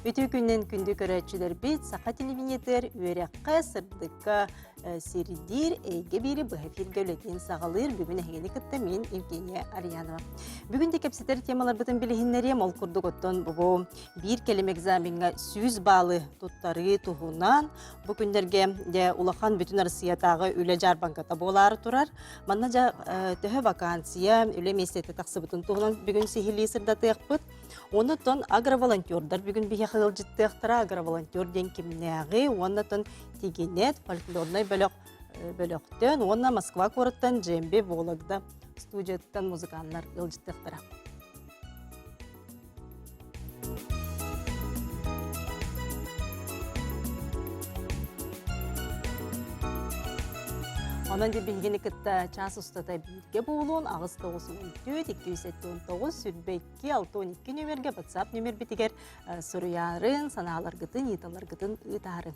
Үтүө күнүнэн күндү көрөөччүлэрбит саха телевидениетыгар үөрэххэ, сырдыкка сирдиир эйгэ биири быһа эфиргэ үлэтин саҕалыыр бүгүн эһигини кытта мин Евгения Арьянова. Бүгүн де кэпсэтэр темаларбытын билиһиннэриэм ол курдук оттон бу биир кэлим экзамеҥҥа 100 баалы туттарыы туһунан бу күннэргэ дьэ улахан бүтүн Россиятааҕы үлэ дьаарбаҥката буолаары турар. Манна дьэ төһө вакансия, үлэ миэстэтэ тахсыбытын туһунан бүгүн сиһилии сырдатыахпыт. Оннуттан агроволонтердар бүгүн биһиэхэ ыалдьыттыахтара. Агроволонтер диэн кимнээҕи уоннатан Тигинет фольклорнай бөлөх бөлөхтөн уонна Москва куораттан Джемби Вологда студияттан музыканнар ыалдьыттыахтара. Онон де биһигини кытта час устата бииргэ буолуон 894 279 22 62 нүөмэргэ WhatsApp нүөмэрбитигэр суруйаарын, санааларгытын, ыйыталаргытын ыытаарын.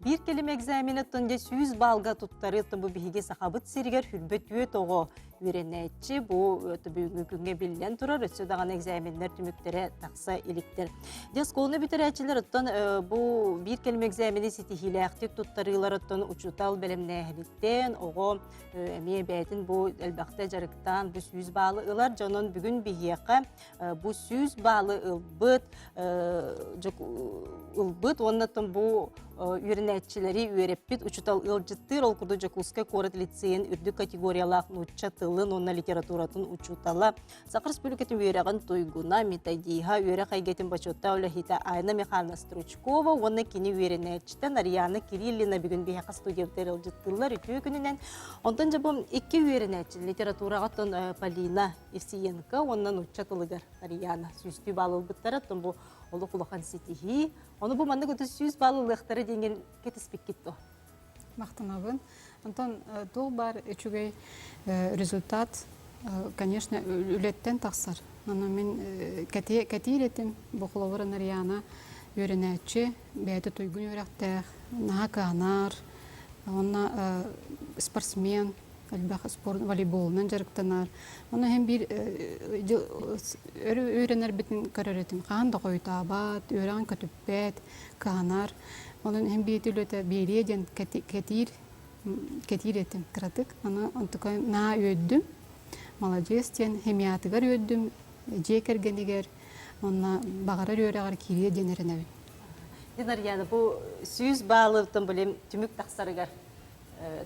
Биир кэлим экзамени оттон дьэ 100 баллга туттарыы оттон бу биһиги Сахабыт сиригэр хүрбэ түөт оҕо үөрэнээччи бу бүгүҥҥү күҥҥэ биллэн турар өссө даҕаны экзаменнар түмүктэрэ тахса иликтэр. Дьэ оскуоланы бүтэрээччилэр оттон бу биир кэлим экзамени ситиһиилээхтик туттарыылар оттон учуутал бэлэмнээһиниттэн оҕо эмиэ бэйэтин бу элбэхтэ дьарыктаан бу 100 баалы ылар дьонон бүгүн биһиэхэ бу 100 баалы ылбыт ылбыт уонна бу үөрэнээччилэри үөрэппит учуутал ыалдьыттыыр ол курдук Дьокуускай куорат лицейин үрдүк категориялаах нуучча тылын уонна литературатын учуутала Саха Республикатын үөрэҕин туйгуна методиһа үөрэх эйгэтин бочуоттаах үлэһитэ Айна Михайловна Стручкова уонна кини үөрэнээччитэ Нарьяна Кириллина бүгүн биһиэхэ студиябытыгар ыалдьыттыыллар үтүө күнүнэн онтон дьэ бу икки үөрэнээччи литератураҕа Полина Евсеенко уонна нуучча тылыгар Нарьяна сүүстүү баал ылбыттара оттон бу олох улахан ситиһии. Ону бу маннык 30 баал ылыахтара диэҥин кэтиспиккит дуо? Махтанабын. Онтон туох баар үчүгэй результат, конечно, үлэттэн тахсар. Аны мин кэтиир этим, бу холобура Нарьяна үөрэнээччи, бэйэтэ туйгун үөрэхтээх, наһаа кыанар, уонна спортсмен, элбэх спорт волейболунан дьарыктанар. Ону иһин биир өрө үөрэнэрбитин көрөр этим. Хаһан да хойутаабат, үөрэҕин көтүппэт, кыһанар. Онон иһин биир үлэтэ биэриэ диэн кэтиир кэтиир этим кыратык. Аны онтука наһаа үөрдүм. Маладьыас диэн химиятыгар үөрдүм, дьиэ кэргэнигэр уонна баҕарар үөрэҕэр киириэ диэн эрэнэбин. Динарьяна, бу 100 баалыттан билим түмүк тахсарыгар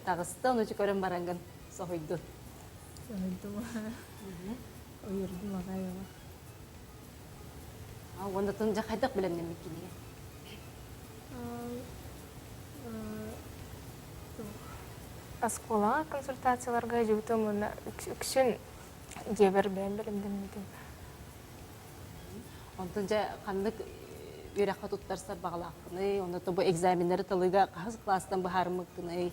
таҕыста, ону көрөн бараҥгын соһуйдун. Соһуйдум. Уйурдум аҕай оҕо. Уонна тун дьэ хайдах билэмнэммиккинигэ? Оскуолаҕа консультацияларга дьыбытым уонна үксүн дьиэбэр бэйэм бэлэмнэммитим. Онтон дьэ ханнык үөрэххэ туттарсар баҕалааххыный? Онно бу экзаменнары талыыга хаһыс класстан быһаарыммыккыный?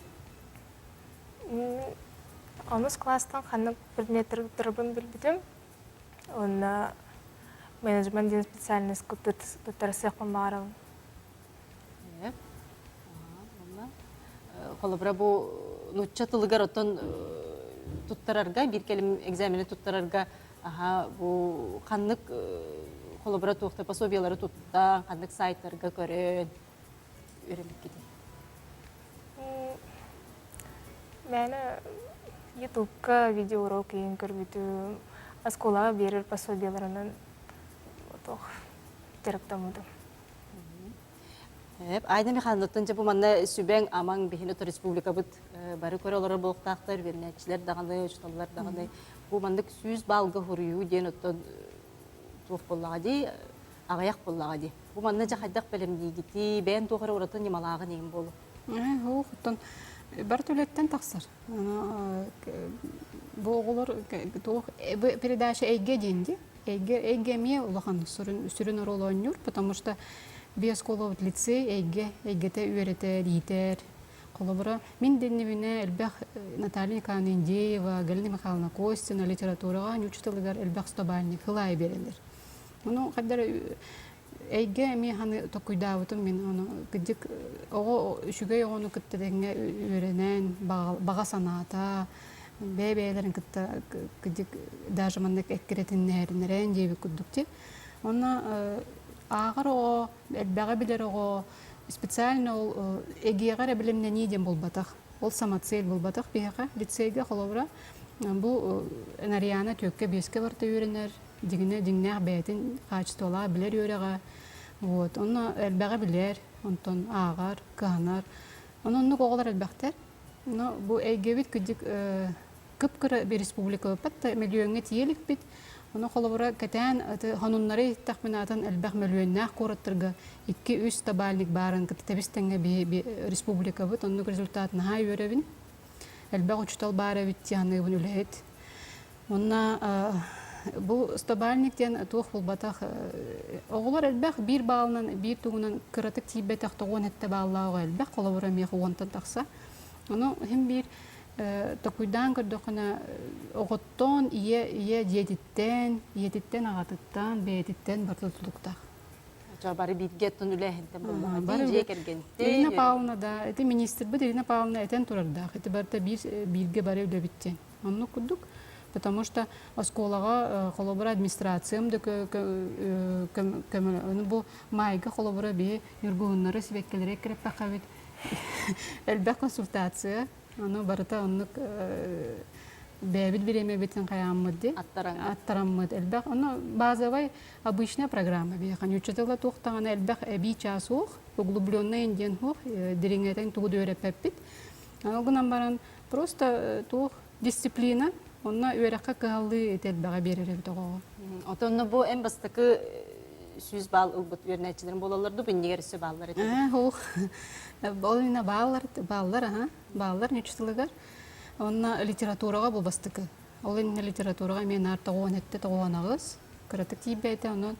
Онус класстан ханнык предметтери туттарарбын билбитим. Уонна менеджмент диэн специальностька туттарсыахпын баҕарабын. Холобура бу нуучча тылыгар оттон туттарарга, биир кэлим экзамени туттарарга Аха, бу ханнык холобура туохта пособиялары туттан, ханнык сайтарга көрөн үөрэммиккитий? Мээнэ Ютубка видеоурок иһин көрбүтүм, оскуолаҕа биэрэр пособиеларынан туох дьарыктаммытым. Айна Михайловнаттан дьэ бу манна сүбэҥ амаҥ биһини республикабыт бары көрө олорор буолуохтаахтар, үөрэнээччилэр даҕаны, учууталлар даҕаны бу маннык 100 баалга хуруйуу диэн оттон туох буоллаҕа дии, аҕыйах буоллаҕа дии. Бу манна дьэ хайдах бэлэмниигитий, бэйэн туох эрэ ураты ньымалааҕын иһин буолуо. Ох, оттон бар үлэттэн тахсар. Бу оҕолор туох передача эйгэ диэн дии. Эйгэ, эйгэ эмиэ улахан сүрүн, сүрүн оруолу оонньуур, потому что биэс оскуолабыт лицей эйгэ, эйгэтэ үөрэтэр, иитэр. Холобура, мин дэннибинэ элбэх Наталья Николаевна Индеева, Галина Михайловна Костина литератураҕа нуучча тылыгар элбэх стобальник хылаайы биэрэллэр. Ону хайдах эрэ Эйгэ эмиэ ханы токуйдаабытым мин ону кырдьык оҕо үчүгэй оҕону кытта тэҥҥэ үөрэнэн баҕа санаата бэйэ-бэйэлэрин кытта кырдьык даже маннык эккирэтиннэринэрэн диэбит курдук ти. Онно ааҕар оҕо, элбэҕи билэр оҕо специально ол эгиэҕэ эрэ билимнэнии диэн буолбатах. Ол самоцель буолбатах биһиэхэ. Лицейгэ холобура бу Нарьяна түөккэ биэскэ барыта үөрэнэр, дьиҥинэ дьиҥнээх бэйэтин хаачыстыбалаах билэр үөрэҕэ. Вот. Онно элбэҕи билэр, онтон ааҕар, кыһанар. Онон оннук оҕолор элбэхтэр. Но бу эйгэбит кырдьык кып-кыра республикабыт да мөлүйүөҥҥэ тиийэ иликпит. Ону холобура кэтээн хонуннары иһиттэхпинэ атын элбэх мөлүйүөннээх куораттарга 2-3 табальник баарын кытта тэбис-тэҥҥэ республикабыт оннук результат наһаа үөрэбин. Элбэх учуутал баар эбит дии саныыбын үлэһит. Уонна бу стобальник диэн туох булбатах оҕолор элбэх биир баалынан биир тугунан кыратык тиийбэтэх тоҕуон эттэ бааллаах оҕо элбэх холобура миэхэ уонтан тахса. Ону иһин биир токуйдаан көрдөххүнэ оҕоттон ийэ ийэ дьиэтиттэн ийэтиттэн аҕатыттан бэйэтиттэн барыта тутулуктаах. Бары бииргэ оттон үлэһинтэн буоллаҕа дьиэ кэргэнтэн. Ирина Павловна да ити министрбит Ирина Павловна этэн турардаах ити барыта биир бииргэ бары үлэбит диэн. Оннук курдук потому что оскуолаҕа холобура администрациям да көмө бу маайга холобура биһи ньургуһуннары сибэккилэри эккирэппэххэ элбэх консультация ону барыта оннук бэйэбит бириэмэбитин хайааммыт ди аттараммыт элбэх ону базовай обычная программа биһиэхэ нуучча туох даҕаны элбэх эбии чаас суох углубленный диэн суох дириҥэтэн тугу да үөрэппэппит ол гынан баран просто туох дисциплина онно үөрэххэ кыһаллыы ити элбэҕи биэрэр эбит оҕоҕо Отонно бу эн бастакы 100 балл ылбыт үөрэнээччилэрин буолаллар дуу, иннигэр өссө бааллар этэ. Оо, ол инна бааллар, бааллар, аха, бааллар ньуччутылыгар. Онно литератураҕа бу бастакы. Ол иннинэ литератураҕа эмиэ наар тоҕуон эттэ, тоҕуон аҕыс. Кыратык тиийбэтэ, онон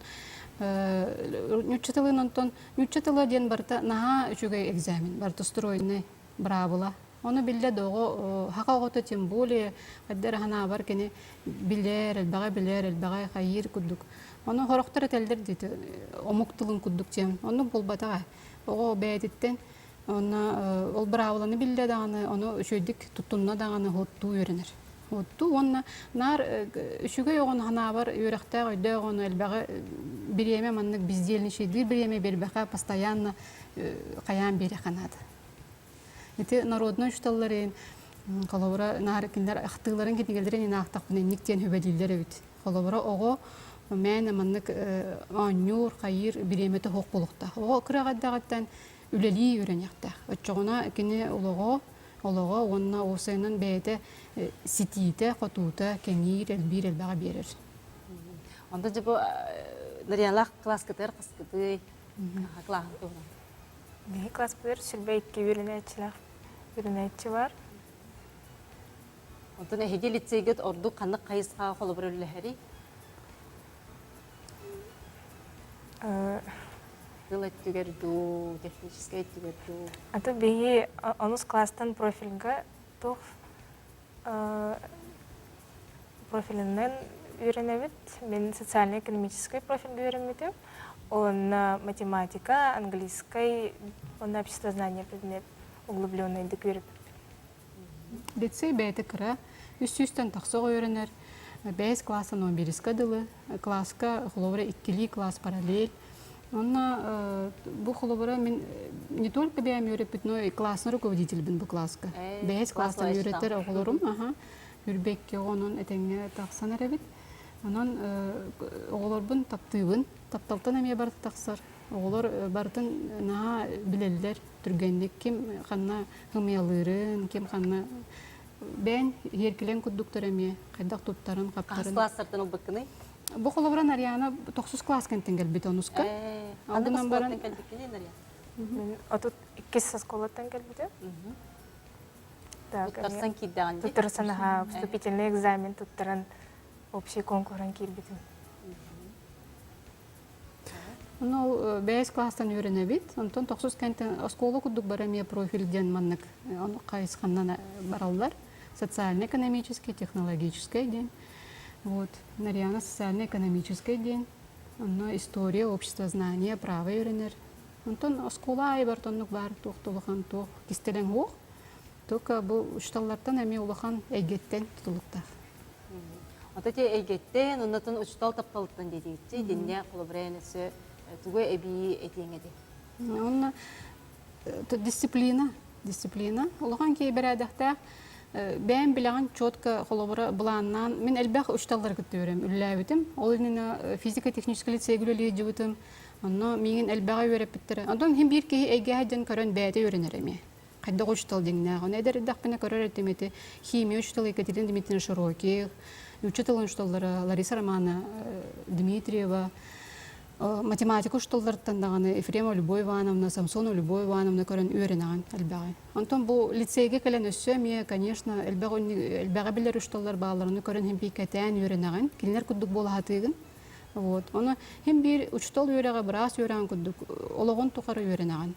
ньучча тылын онтон ньучча тыла диэн барыта наһаа үчүгэй экзамен, барыта стройный быраабыла. Ону биллэ да оҕо саха оҕото тем более хайда эрэ санаабар кини билэр, элбэҕи билэр, элбэҕи хайыыр курдук. Ону сорохтор этэллэр диэти омук тылын курдук диэн. Оннук буолбатаҕа. Оҕо бэйэтиттэн уонна ол быраабыланы биллэ даҕаны, ону үчүгэйдик туттунна даҕаны уоттуу үөрэнэр. Уоттуу уонна наар үчүгэй оҕону санаабар үөрэхтээх өйдөөх оҕону элбэҕи бириэмэ маннык бездельничайдыыр бириэмэ биэрбэхэ постоянно хайаан биэриэххэ наада. Ити народнай учууталларын холобура наар кинилэр ахтыыларын кинигэлэрин ин аахтахпына инник диэн сүбэлииллэр эбит. Холобура оҕо мээнэ маннык оонньуур, хайыыр бириэмэтэ суох буолуохтаах. Оҕо кыра эрдэҕиттэн үлэлии үөрэниэхтээх. Оччоҕуна кини олоҕо олоҕо уонна уопсайынан бэйэтэ ситиитэ, хотуута кэҥиир, элбиир элбэҕи биэрэр. Онтон дьэ бу Нарыйалаах кылааскытыгар хаскытый? Кылааһын туһунан. Биһи класспытыгар 22 үөрэнээччилээх үөрэнээччи бар. Онтон эһиги лицейгит ордук ханнык хайысхаҕа холобур үллэһэрий? Тыл өттүгэр дуу, техническэй өттүгэр дуу? Аты биһи онус класстан профильга туох профилинэн үөрэнэбит. Мин социально-экономическай профильга үөрэммитим. Онно математика, английскай, уонна обществознание предмет углубленныйдык үөрэппиппит. Лицей бэйэтэ кыра, үс сүүстэн тахса оҕо үөрэнэр, бэйэс класса номериска дылы, класска холобура иккилии класс параллель. Онно бу холобура мин не только бэйэм үөрэппит, но и классный руководительбин бу класска. Бэйэс класстан үөрэтэр оҕолорум, аха, Үрбэкки оҕонон этэҥҥэ тахсан эрэбит. Онон оҕолорбун таптыыбын. Тапталтан эмиэ барыта тахсар. Оҕолор барытын наһаа билэллэр түргэнник ким ханна ымыйалыырын, ким ханна бэйэн иһиэркилэн курдуктар эмиэ хайдах туттарын, хаптарын. Хас класстартан ылбыккыный? Бу холобура Нарьяна тохсус класс кэнтэн кэлбит онуска. Ханнык оскуолаттан кэлбиккиний, Нарьяна? Мин 32 оскуолаттан кэлбитим. Туттарсан киирдэҕин дии? Туттарсан аха, вступительный экзамен туттаран общий конкуран киирбитим. Ну, бэйэс класстан үөрэнэбит. Онтон тохсус кэнтэн оскуола курдук бары эмиэ профиль диэн маннык хайысханнан бараллар. Социально-экономический, технологический диэн. Вот. Нарьяна социально-экономический диэн. Онно история, обществознание, право үөрэнэр. Онтон оскуола аайы барыта оннук баар туох да улахан туох кистэлэҥ суох. Только бу учууталлартан эмиэ улахан эйгэттэн тутулуктаах. Ото ти эйгэттэн, оннотон учуутал тапталыттан диэтигитчи, итиннэ холобура өссө тугу эбии этиэҥ эти? Онно дисциплина, дисциплина. Улахан киһи бэрээдэхтээх бэйэм билэҕин четко холобура былааннаан мин элбэх учууталлары кытта үөрэм үлэлээбитим. Ол иннинэ физико-техническэй лицейгэ үлэлии сылдьыбытым. Онно миигин элбэҕи үөрэппиттэрэ. Онтон иһин биир киһи эйгэһэ диэн көрөн бэйэтэ үөрэнэр эмиэ. Хайдах учуутал дьиҥнээх. Ону эдэр эрдэхпинэ көрөр этим ити химия учуутала Екатерина Дмитриевна Широких, нуучча тылын учууталлара Лариса Романовна Дмитриева, математика учууталларыттан даҕаны Ефремова Любовь Ивановна, Самсонова Любовь Ивановна көрөн үөрэнэҕин элбэҕи. Онтон бу лицейгэ кэлэн өссө эмиэ, конечно, элбэх элбэҕи билэр учууталлар баалларын көрөн иһин кэтээн үөрэнэҕин. Кинилэр курдук буола сатыыгын. Вот. Ону иһин биир учуутал үөрэҕэ, быраас үөрэҕин курдук олоҕун тухары үөрэнэҕин.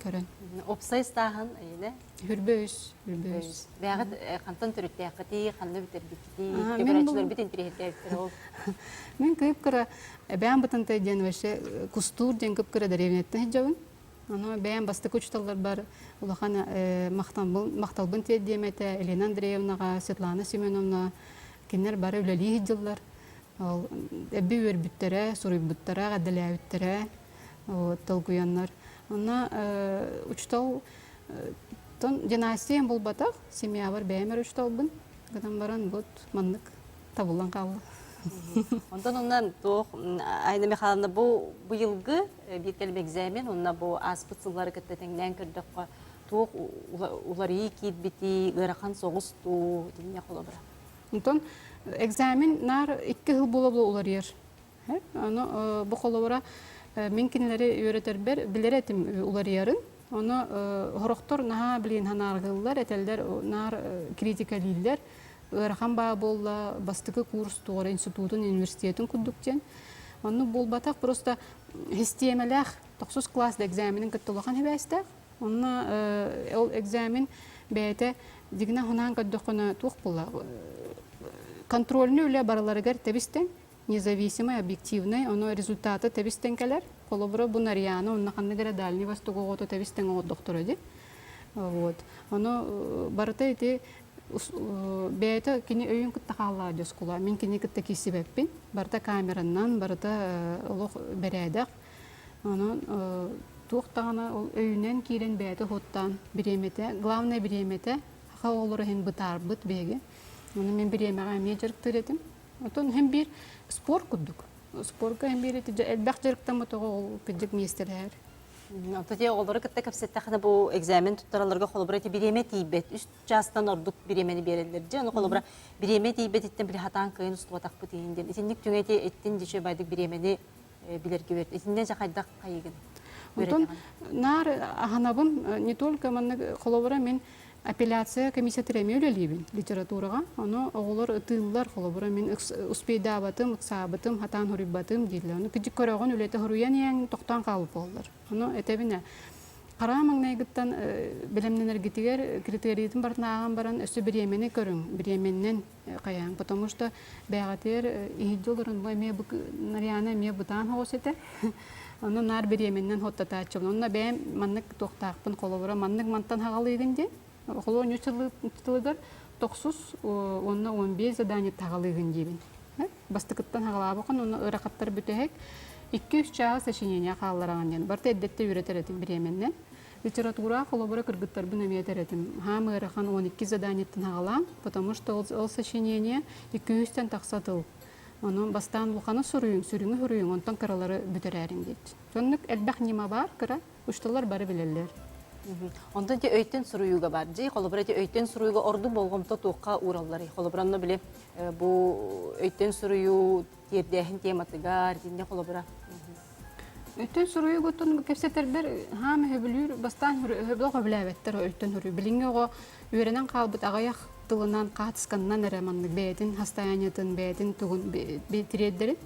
Көрөн. Уопсай ыстааһын эйине? Хүрбэ үс, хүрбэ үс. Бэҕит хантан төрүттээххитий, ханна бүтэрбиккитий, көрөөччүлэрбит интириэһиргээбиттэр ол. Мин кыып-кыра эбээн Бытантай диэн вообще Кустуур диэн кып-кыра дэриэбинэттэн сылдьабын. Ону бэйэм бастакы учууталларбар улахан махталбын тиэрдиэм этэ Елена Андреевнаҕа, Светлана Семеновна кинилэр бары үлэлии сылдьаллар. Ол эбби үөрбүттэрэ, суруйбуттара, эҕэрдэлээбиттэрэ, вот, толкуйаннар. Онно учуутал тон династиям булбатах, семьябар бэйэм эрэ учууталбын. Гынан баран вот маннык табыллан хаалла. Онтон оннан туох Айна Михайловна бу быйылгы биир кэлим экзамен уонна бу ааспыт сыллары кытта тэҥнээн көрдөххө туох уларыйыы киирбитий, ыарахан соҕус дуу итиннэ холобура. Онтон экзамен наар икки сыл буола-буола уларыйар. Ону бу холобура мин кинилэри үөрэтэрбэр билэр этим уларыйарын. Ону сорохтор наһаа билин санааргыыллар, этэллэр, наар критикалииллэр. Ыарахан баа буолла, бастакы курс туора институтун, университетын курдук диэн. Оннук буолбатах, просто систиэмэлээх тохсус класс да экзаменин кытта улахан сибээстээх. Онно ол экзамен бэйэтэ дьиҥинэн санаан көрдөххүнэ туох буолла контрольный үлэ барыларыгар тэбистэн независимый, объективный, ону результата тэбистэн кэлэр. Холобура, бу Нарьяна онно ханнык эрэ Дальний Восток оҕото тэбистэн оҥордохторо дии. Вот. Ону барыта ити бэйэтэ кини өйүн кытта хааллаҕа дии оскуола. Мин кини кытта киирсибэппин. Барыта камеранан, барыта олох бэрээдэк. Онон туох даҕаны ол өйүнэн киирэн бэйэтэ уһуттаан бириэмэтэ, главное бириэмэтэ саха оҕолоро иһин бытаарбыт биһиги. Ону мин бириэмэҕэ эмиэ дьарыктыыр этим. Оттон иһин биир спорт курдук. Спорка иһин биир элбэх дьарыктаммыт оҕо ол кырдьык миэстэлэһэр. Оттон те оҕолору кытта кэпсэттэххинэ бу экзамен туттаралларга холобура ити бириэмэ тиийбэт. Үс чаастан ордук бириэмэни биэрэллэр. Дьэ, ону холобура бириэмэ тиийбэтиттэн били хатаан кыайан устубатахпыт иһин диэн. Итинник түҥэти эттин дьэ үчүгэй бириэмэни билэргэ бэрт. Итиннэ дьэ хайдах хайыгын? Онтон наар аһанабын не только маннык холобура мин апелляция комиссиятыгар эмиэ үлэлиибин литератураҕа. Ону оҕолор ытыыллар, холобура мин успейдаабатым, ыксаабытым, хатаан хоруйбатым дииллэр. Ону кыдьык көрөҕүн үлэтэ хоруйан иһэн тохтоон хаалбыт буолаллар. Ону этэбин Хараа маҥнайгыттан бэлэмнэнэргитигэр критерийитин барытын ааҕан баран өссө бириэмэни көрүҥ, бириэмэннэн хайаан. Потому что бэйэҕитигэр иһирдьэ олорон бу эмиэ Нарьяна эмиэ бытаан соҕус этэ. Ону наар бириэмэннэн хоттотааччыбын. Онно бэйэм маннык туохтаахпын холобура маннык мантан хаҕалыыгын диэн. Холобура ньуччалыы тылыгар тохсус уонна 15 задание таҕалыыгын диибин. Бастакыттан хаҕалаабаккын уонна ыарахаттар бүтэһик 2-3 чааһы сочинение хааллараҕын диэн. Барыта эрдэттэн үөрэтэр этим бириэмэннэн. Литература холобура кыргыттарбын эмиэ этэр этим. Хаам ыарахан 12 заданиеттан хаҕалаан, потому что ол, ол сочинение 200-тэн тахса тыл. Ону бастаан улаханы суруйуҥ, сүрүҥү суруйуҥ, онтон кыралары бүтэрээриҥ диэччи. Оннук элбэх ньыма баар, кыра. Учталар бары билэллэр. Онтон ити өйтөн суруйууга бар. Дьи, холобура ити өйтөн суруйууга ордук болҕомто туохха ууралларый? Холобура, онно били бу өйтөн суруйуу тиэрдээһин тематыгар, итиннэ холобура. Өйтөн суруйуугуттан кэпсэтэрбэр хаам өһөбүлүүр, бастаан өһөбүлэх өбүлээбэттэр өйтөн суруйуу. Билиҥҥи оҕо үөрэнэн хаалбыт аҕыйах тылынан, хаатысканнан эрэ маннык бэйэтин состояниетын, бэйэтин тугун тириэрдэрин.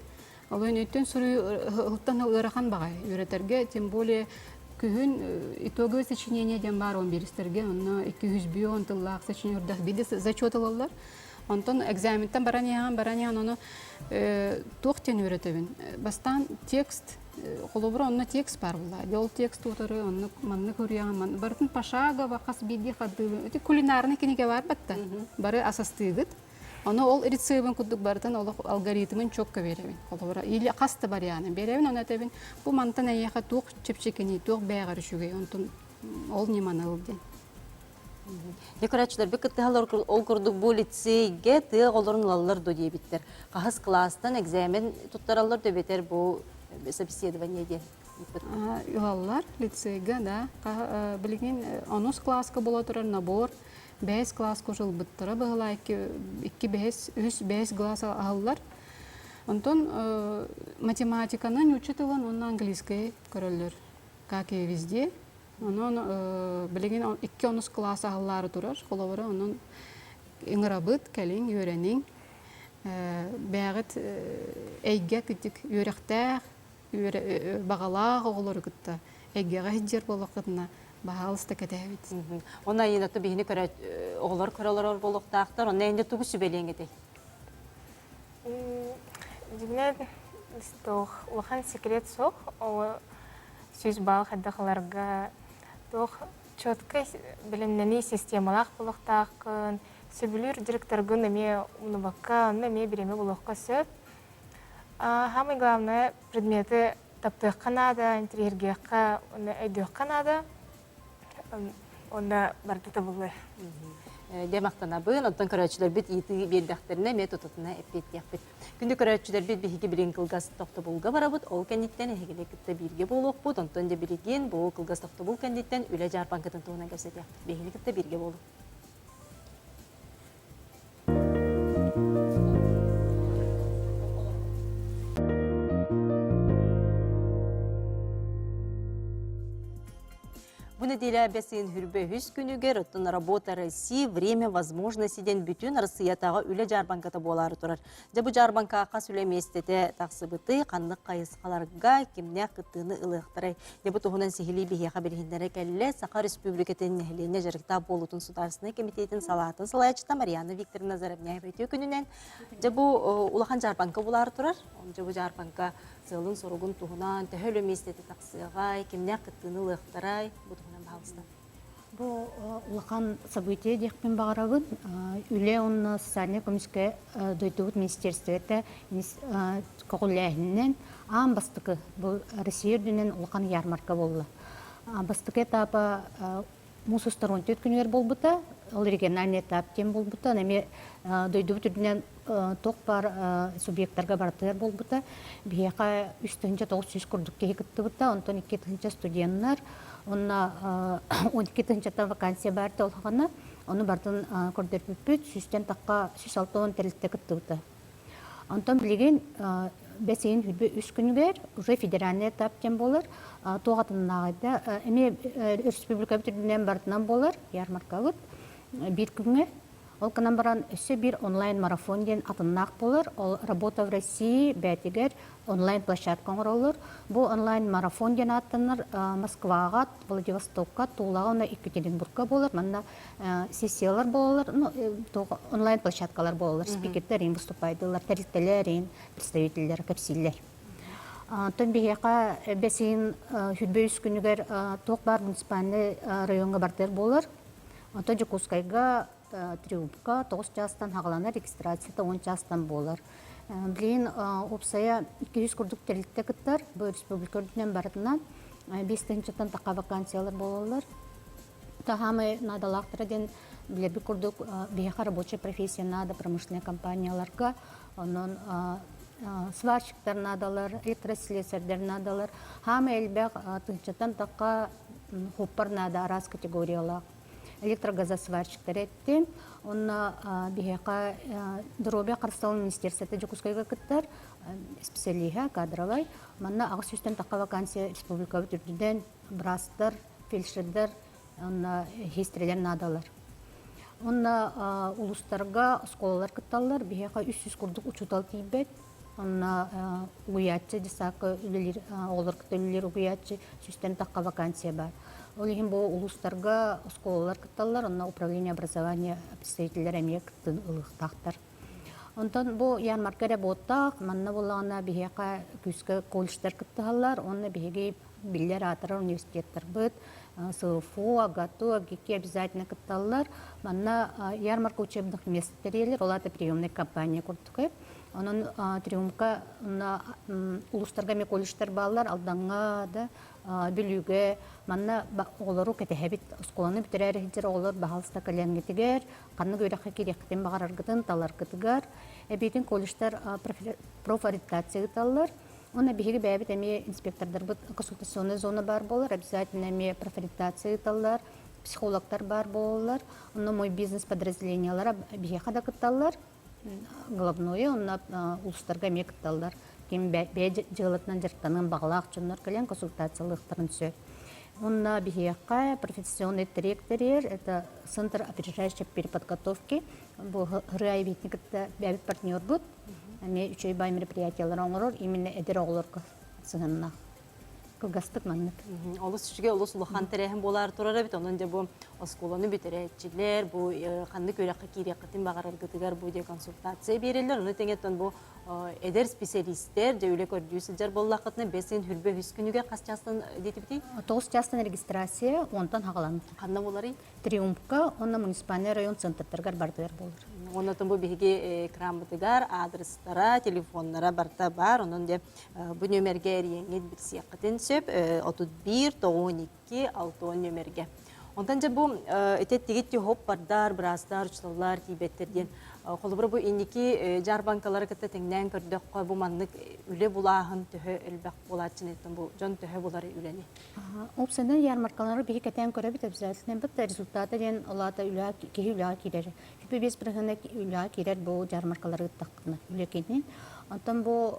Ол өйтөн суруйуу ыһыктан ыарахан баҕайы үөрэтэргэ, тем более күһүн итоговое сочинение диэн баар он биэристэргэ, онно 200 тыллаах сочинение үрдэх биир зачет ылаллар. Онтон экзаментан баран иһэн, баран иһэн ону туох диэн үөрэтэбин? Бастаан текст, холобура онно текст баар буолла. Ол текст утары оннук маннык уруйаҕын, барытын пошагово хас биирдии хардыыбын. Ити кулинарный кинигэ баар батта. Бары асастыыгыт. Ону ол рецебин курдук барытын олох алгоритмын чокко биэрэбин. Холобура, или хас да варианын биэрэбин, ону этэбин, бу мантан эйиэхэ туох чэпчэкиний, туох бэйэҕэр үчүгэй, онтон ол ньыманы ыл диэн. Дьэ көрөөччүлэрбит кыттыһаллар ол курдук бу лицейгэ тыа оҕолорун ылаллар дуо диэбиттэр. Хаһыс кылаастан экзамен туттараллар да эбэтэр бу собеседование диэн Ылаллар лицейгэ, да. Билигин онус кылааска буола турар набор бэһис кылааска уже ылбыттара быһылаа икки, икки бэһис, үһүс бэһис кылаас аһыллар. Онтон математиканы нуучча тылын уонна английскай көрөллөр, как и везде. Онон билигин икки онус кылаас аһыллаары турар. Холобура, онон ыҥырабыт, кэлиҥ, үөрэниҥ. Бэйэҕит эйгэ кырдьык үөрэхтээх, баҕалаах оҕолору кытта эйгэҕэ сылдьар буоллаххытына, баһаалыста кэтээбит. Онно айыната биһини көрө оҕолор көрө олорор буолуохтаахтар. Онно энди тугу сүбэлиэҥ этэй? Дьиҥинэн туох улахан секрет суох. Ол сүүс балл хайдах ыларга туох четкай бэлэмнэнии системалаах буолуохтааххын, сөбүлүүр директоргын эмиэ умнубакка, онно эмиэ бириэмэ булуохха сөп. Самое главное предметы таптыахха наада, интэриэһиргиэххэ уонна өйдүөххэ наада. Онно барыта табыллыа. Дьэ махтанабын. Оттон көрөөччүлэрбит ыйытыы биэрдэхтэринэ эмиэ тутатына эппиэттиэхпит. Күндү көрөөччүлэрбит биһиги билигин кылгас тохтобулга барабыт. Ол кэнниттэн эһигини кытта бииргэ буолуохпут. Онтон дьэ билигин бу кылгас тохтобул кэнниттэн үлэ дьаарбаҥкатын туһунан кэпсэтиэхпит. Биһигини кытта бииргэ буолуҥ. Бу нэдиэлэ бэс ыйын хүрбэ үһүс күнүгэр оттон Работа России время возможности диэн бүтүн Арассыыйатааҕы үлэ дьаарбаҥката буолаары турар. Дьэ бу дьаарбаҥкаҕа хас үлэ миэстэтэ тахсыбытый, ханнык хайысхаларга кимнээх кыттыыны ылыахтарай? Дьэ бу туһунан сиһилии биһиэхэ билиһиннэрэ кэллэ Саха Республикатын нэһилиэнньэ дьарыктаах буолуутун судаарыстыбаннай кэмитиэтин салаатын салайааччыта Марьяна Викторовна Заровняева үтүө күнүнэн. Дьэ бу улахан дьаарбаҥка буолаары турар. Дьэ бу дьаарбаҥка сыалын-соругун туһунан төһө үлэ миэстэтэ тахсыаҕай, кимнээх кыттыыны ылыахтарай? Бу туһунан баһаалыста. Бу улахан событие диэхпин баҕарабын. Үлэ уонна социальнай көмүскэ дойдубут министерствота көҕүлээһининэн аан бастакы бу Россия үрдүнэн улахан ярмарка буолла. Бастакы этапа муус устар 14 күнүгэр буолбута, ол региональный этап диэн буолбута. Эмиэ дойдубут үрдүнэн туох баар субъектарга барытыгар буолбута. Биһиэхэ 3900 курдук киһи кыттыбыта, онтон 2000 студеннар, уонна 12 тыһыынчаттан вакансия баар толхаҕына, ону барытын көрдөрбүппүт, сүүстэн тахха 160 тэрилтэ кыттыбыта. Онтон билигин бэс ыйын хүрбэ үс күнүгэр уже федеральный этап диэн буолар. Туох атыннааҕыйда эмиэ республикабыт үрдүнэн барытынан буолар ярмаркабыт биир күҥҥэ. Ол гынан баран өссө биир онлайн-марафон диэн атыннаах буолар. Ол «Работа в России» бээтигэр онлайн-площадка оҥороллор. Бу онлайн-марафон диэн ааттанар Москваҕа, Владивостокка, Тулаҕа уонна Екатеринбургка буолар. Манна сессиялар буолаллар, ну, онлайн-площадкалар буолаллар. Спикердэр иин выступайдылар, тэрилтэлэр иин представителлэр кэпсииллэр. Оттон биһиэхэ бэс ыйын хүрбэ үс күнүгэр туох баар муниципальнай райоҥҥа бардыр буолар. Онтон Дьокуускайга Триумфка тоҕус чаастан хаҕаланар, регистрацията уон чаастан буолар. Билигин уопсайа 200 курдук тэрилтэ кыттар. Бу республика үрдүнэн барытынан 5 тыһыынчаттан тахха вакансиялар буолаллар. Таһаамай наадалаахтара диэн билэрбит курдук биһиэхэ рабочая профессия наада промышленнай компанияларга, онон сварщиктар наадалар, электрослесарьдар наадалар. Хаамай элбэх тыһыынчаттан тахха хоппар наада араас категориялаах электрогазосварщиктары эттим. Онно биһиэхэ доруобуйа харыстабылын министерствота Дьокуускайга кыттар специалиһа кадровай. Манна аҕыс сүүстэн тахха вакансия республикабыт үрдүнэн быраастар, фельдшердэр уонна сиэстэрэлэр наадалар. Онно улуустарга оскуолалар кытталлар. Биһиэхэ 300 курдук учуутал тиийбэт. Онно угуйааччы десакка үлэлиир оҕолор кытта үлэлиир угуйааччы сүүстэн тахха вакансия баар. Ол иһин бу улуустарга оскуолалар кытталлар, онно управление образования представителлэр эмиэ кыттыыны ылыахтаахтар. Онтон бу ярмарка эрэ буоттаах, манна буоллаҕына биһиэхэ күүскэ колледжтар кыттыһаллар уонна биһиги биллэр аатырар университеттарбыт СФУ, АГАТУ, АГИКИ обязательно кытталлар. Манна ярмарка учебных мест тэрийэллэр, ол аата приемная компания курдук. Онон Триумфка улуустарга эмиэ колледжтар бааллар, Алдаҥҥа да, Бүлүүгэ манна оҕолору кэтэһэбит. Оскуоланы бүтэрээри сылдьар оҕолор баһаалыста кэлэҥҥитигэр, ханнык үөрэххэ киириэххитин баҕараргытын таларгытыгар, эбиитин колледжтар профориентация ыыталлар. Уонна биһиги бэйэбит эмиэ инспектордарбыт консультационная зона баар буолар, обязательно эмиэ профориентация ыыталлар, психологтар баар буолаллар. Онно мой бизнес подразделениелара биһиэхэ да кытталлар. Главное, онно улуустарга эмиэ кытталлар. Ким бэйэ дьыалатынан дьарыктаныан баҕалаах дьоннор кэлэн консультациялыахтарын сөп. Онно биһиэхэ профессиональный трек тэрийэр, это Центр опережающей переподготовки. Бу ХРА эбиитин кытта бэйэбит партнербут. Эмиэ үчүгэй баай мероприятиялары оҥорор, именно эдэр оҕолорго сыһыаннаах. Кылгастык маннык. Олус үчүгэй, олус улахан тэрээһин буолаары турар эбит. Онон дьэ бу оскуоланы бүтэрээччилэр, бу ханнык үөрэххэ киириэххитин баҕараргытыгар бу дьэ консультация биэрэллэр. Ону тэҥэ бу эдэр специалистэр дьэ үлэ көрдүү сылдьар буоллаххытына, бэс ыйын хүрбэ үһүс күнүгэр хас чаастан диэтибитий? 9 чаастан регистрация, онтон хаҕаланар. Ханна буоларый? Триумфка уонна муниципальнай район центрдарыгар барытыгар буолар. Оннотон бу биһиги экраммытыгар адрестара, телефоннара барыта баар. Онон дьэ бу нүөмэргэ эрийэҥҥит билсиэххитин сөп. 31 92 60 нүөмэргэ. Онтон дьэ бу ити тигит хоп бардар, быраастар, учууталлар тиийбэттэр диэн. Холобура бу инники дьаарбаҥкалары кытта тэҥнээн көрдөххө, бу маннык үлэ булааһын төһө элбэх буолааччыны бу дьон төһө булар үлэни? Уопсайынан ярмаркалары биһи кэтээн көрөбүт обязательно бит результата диэн ол аата үлэ киһи үлэҕэ киирэр. 25 бырыһыана үлэҕэ киирэр бу ярмаркалары ыыттаххына үлэ киһини. Онтон бу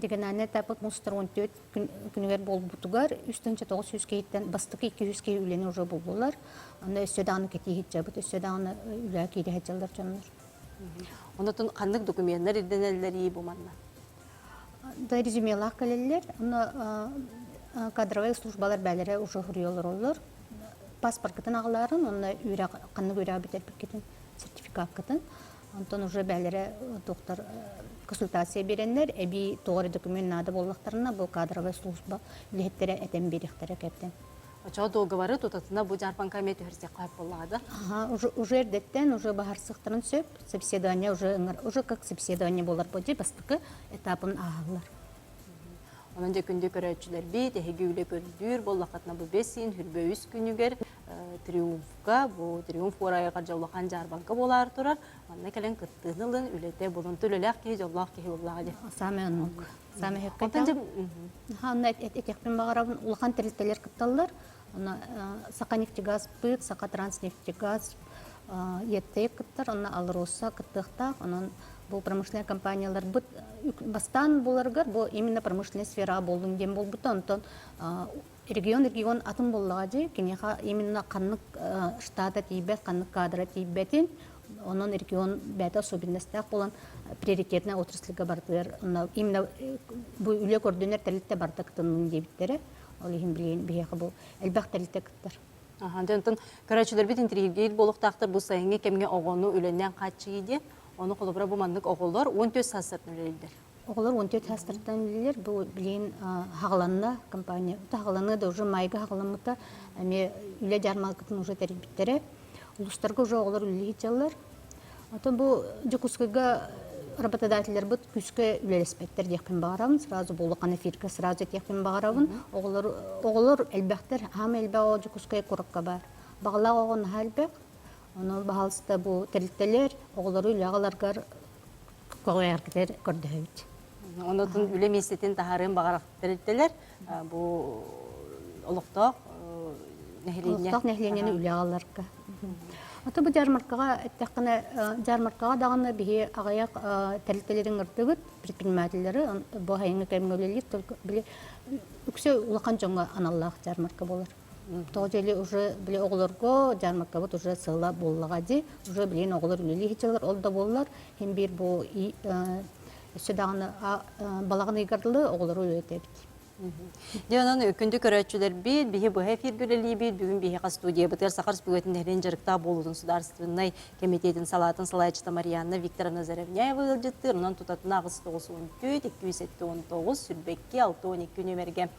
региональный этапыт мустар 14 күнүгэр буолбутугар 3900 киһиттэн бастакы 200 киһи үлэни уже буллулар. Онно өссө даҕаны кэтии сылдьабыт, өссө даҕаны үлэҕэ киирэ сылдьаллар дьоннор. Онотон ханнык докуменнар ирдэнэллэрий бу манна? Да резюмелаах кэлэллэр. Онно кадровай службалар бээлэрэ уже суруйа олороллор. Паспорткытын аҕалаарын, онно үөрэх ханнык үөрэҕи бүтэрбиккитин сертификаккытын. Онтон уже бээлэрэ доктор консультация биэрэннэр, эбии тоҕо эрэ документ наада буоллахтарына, бу кадровай служба үлэһиттэрэ этэн биэриэхтэрэ кэптэн. Оччоҕо дуогабары тутатына бу дьаарбаҥка эмиэ түһэрсиэххэ сөп буоллаҕа да? Ага, уже, уже эрдэттэн уже баһарсыахтарын сөп. Собеседование уже уже как собеседование буолар буолдьа бастакы этапын ааһаллар. Онон дьэ күндү көрөөччүлэрбит, эһиги үлэ көрдүүр буоллаххытына бу бэс ыйын хүрбэ үс күнүгэр Триумфка, бу Триумф уорайыгар дьэ улахан дьаарбаҥка буолаары турар. Манна кэлэн кыттыыны ылын, үлэтэ булунту үлэлээх киһи дьоллоох киһи буоллаҕа дии. Самый оннук. Самый Онно этиэхпин баҕарабын, улахан тэрилтэлэр кытталлар. Онно Саханефтегаз ПЫТ, Сахатранснефтегаз, ЕТЭК кыттар, онно АЛРОСА кыттыахтаах. Онон бу промышленнай компанияларбыт бастаан буларыгар бу именно промышленная сфера буоллун диэн буолбута. Онтон регион регион атын буоллаҕа дии, киниэхэ именно ханнык штата тиийбэт, ханнык кадра тиийбэтин, онон регион бэйэтэ особенностаах буолан приоритетная отрасльга барытыгар именно бу үлэ көрдөнөр тэрилтэ барыта кытыннын диэбиттэрэ. Ол иһин билигин биһиэхэ бу элбэх тэрилтэ кыттар. Аха, дьэ онтон көрөөччүлэрбит интириэһиргиир буолуохтаахтар бу сайыҥҥы кэмҥэ оҕону үлэннээн хааччыйыы диэн. Ону холобура бу маннык оҕолор 14 саастарынан үлэлииллэр. Оҕолор 14 саастарыттан үлэлиир. Бу билигин хаҕаланна компания. Хаҕаланыы да уже майга хаҕаламмыта. Эмиэ үлэ дьаармалкатын уже тэрийбиттэрэ. Улуустарга уже оҕолор үлэлии сылдьаллар. Оттон бу Дьокуускайга работодателлэрбит күүскэ үлэлэспэттэр диэхпин баҕарабын. Сразу бу улахан эфиргэ сразу этиэхпин баҕарабын. Оҕолор, оҕолор элбэхтэр. Аһаама элбэх оҕо Дьокуускай куоракка баар. Баҕалаах оҕо наһаа элбэх. Ону баһаалыста бу тэрилтэлэр оҕолору үлэҕэ ыларгар көҕүлээргитэр көрдөһөбүт. Онотун үлэ миэстэтин таһаарыан баҕарар тэрилтэлэр бу олохтоох нэһилиэнньэ Олохтоох нэһилиэнньэни үлэҕэ ыларга. Ото бу дьаармаркаҕа эттэххинэ, дьаармаркаҕа даҕаны биһи аҕыйах тэрилтэлэрин ыҥырдыбыт, предпринимателлэри бу сайыҥҥы кэмҥэ үлэлиир, только били үксэ улахан дьоҥҥо аналлаах дьаармарка буолар. Тоҕо диэли уже били оҕолорго дьаармаркабыт уже сыала буоллаҕа дии, уже билигин оҕолор үлэлии сылдьаллар, ол да буоллар иһин биир бу өссө даҕаны балаҕан ыйыгар дылы оҕолору үлэлэтэбит. Дьэ, онон күндү көрөөччүлэрбит, биһи быһа эфиргэ үлэлиибит. Бүгүн биһиэхэ студиябытыгар Саха Республикатын нэһилиэнньэ дьарыктаах буолуутун судаарыстыбаннай кэмитиэтин салаатын салайааччыта Марианна Викторовна Заровняева ыалдьыттыыр. Онон тутатына 894 279 22 62 нүөмэргэ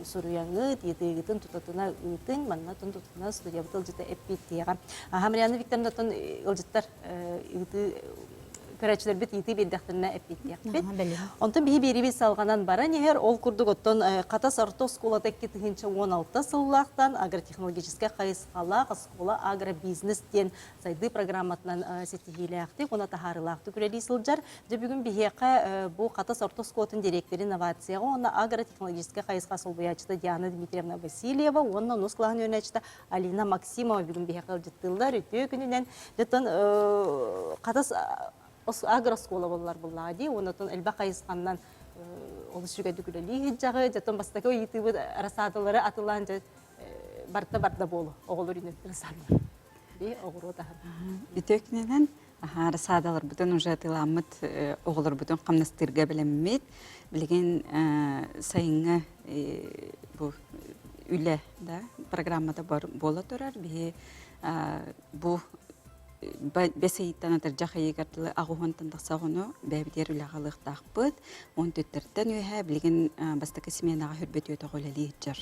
суруйаҥыт, ыйытыыгытын тутатына ыытыҥ. Манна тутатына студиябыт ыалдьыта эппиэттиэҕэ. Аха, Марианна Викторовна, ыалдьыттар ыытыы көрөөччүлэрбит ыйытыы биэрдэхтэринэ эппиэттиэхпит. Онтон биһи биэриибит салҕанан баран иһэр. Ол курдук оттон Хатас орто оскуолата 2016 сыллаахтан агротехнологическай хайысхалаах оскуола агробизнес диэн сайдыы программатынан ситиһиилээхтик уонна таһаарыылаахтык үлэлии сылдьар. Дьэ бүгүн биһиэхэ бу Хатас орто оскуолатын дириэктэрин инновацияҕа уонна агротехнологическай хайысха солбуйааччыта Диана Дмитриевна Васильева уонна онус кылааһын үөрэнээччитэ Алина Максимова бүгүн биһиэхэ ыалдьыттыыллар. Үтүө күнүнэн. Дьоттон Хатас агрооскуола буоллар буллаҕа дии. Оннотон элбэх хайысханнан олус үчүгэйдик үлэлии сылдьаҕы. Дьоттон бастакы ыйытыыбыт рассадалары атылаан дьэ барта барда буолу. Оҕолор үнүт рассадалар. Ди оҕуруот аһын. Үтүө күнүнэн аһаа рассадаларбытын уже атыыламмыт оҕолорбутун хамнастыырга бэлэммит. Билигин сайыҥҥы бу үлэ да программата буола турар. Биһи бу бэс ыйыттан атырдьах ыйыгар дылы аҕыһуонтан тахса оҕону бэйэбитигэр үлэҕэ ылыахтаахпыт. Уон түттэртэн үөһэ билигин бастакы сменаҕа хүрбэт үөтэх үлэлии сылдьар.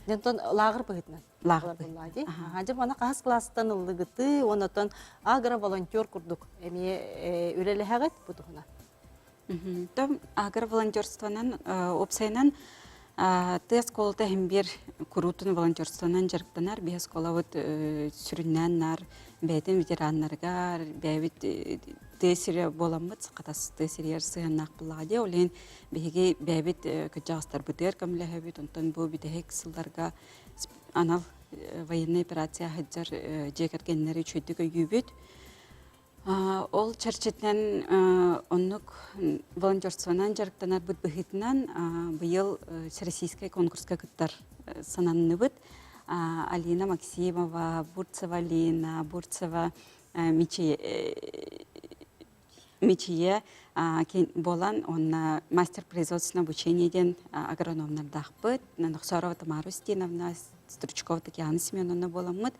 Онтон лааҕыр быһыытынан Лааҕыр буоллаа дии. Дьэ маны хаһыс кылаастан ыллыгытыы, онотон агро-волонтер курдук эмиэ үлэлэһэҕит бу туһунан. Том агро-волонтерствонан уопсайынан тыа оскуолата иһин биир куруутун волонтерствонан дьарыктанар. Биһи оскуолабыт сүрүннээн наар бэйэтин ветераннарыгар, бэйэбит тыа сирэ буоламмыт, хатас тыа сиригэр сыһыаннаах буоллаҕа дии. Ол иһин биһиги бэйэбит кырдьаҕастарбытыгар көмөлөһөбүт. Онтон бу бүтэһик сылларга анал военная операция сылдьар дьиэ кэргэннэри үчүгэйдик өйүүбүт. Ол чэрчитинэн оннук волонтерствонан дьарыктанарбыт быһыытынан быйыл всероссийскай конкурска кыттар сананныбыт. Алина Максимова, Бурцева Лина, Бурцева Мичийэ буолан уонна мастер производственного обучения диэн агрономнардаахпыт. Нохсорова Тамара Устиновна, Стручкова Татьяна Семеновна буоламмыт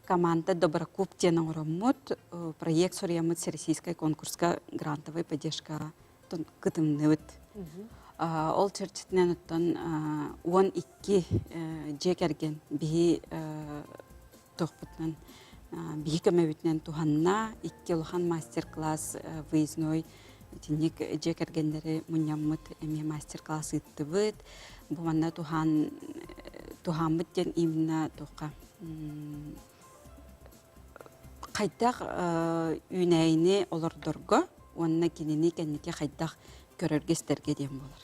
команда Доброкуб диэн оҥороммут проект суруйаммыт всероссийскай конкурска грантовай поддержка кытынныбыт. Ол чэрчитинэн оттон 12 дьиэ кэргэн биһи туохпутунан биһи көмөбүтүнэн туһанна икки улахан мастер-класс выездной итинник дьиэ кэргэннэри мунньаммыт эмиэ мастер-класс ыыттыбыт. Бу манна туһаан туһааммыт диэн именно туохха хайдах үүнээйини олордорго уонна кинини кэнники хайдах көрөргө-истэргэ диэн буолар.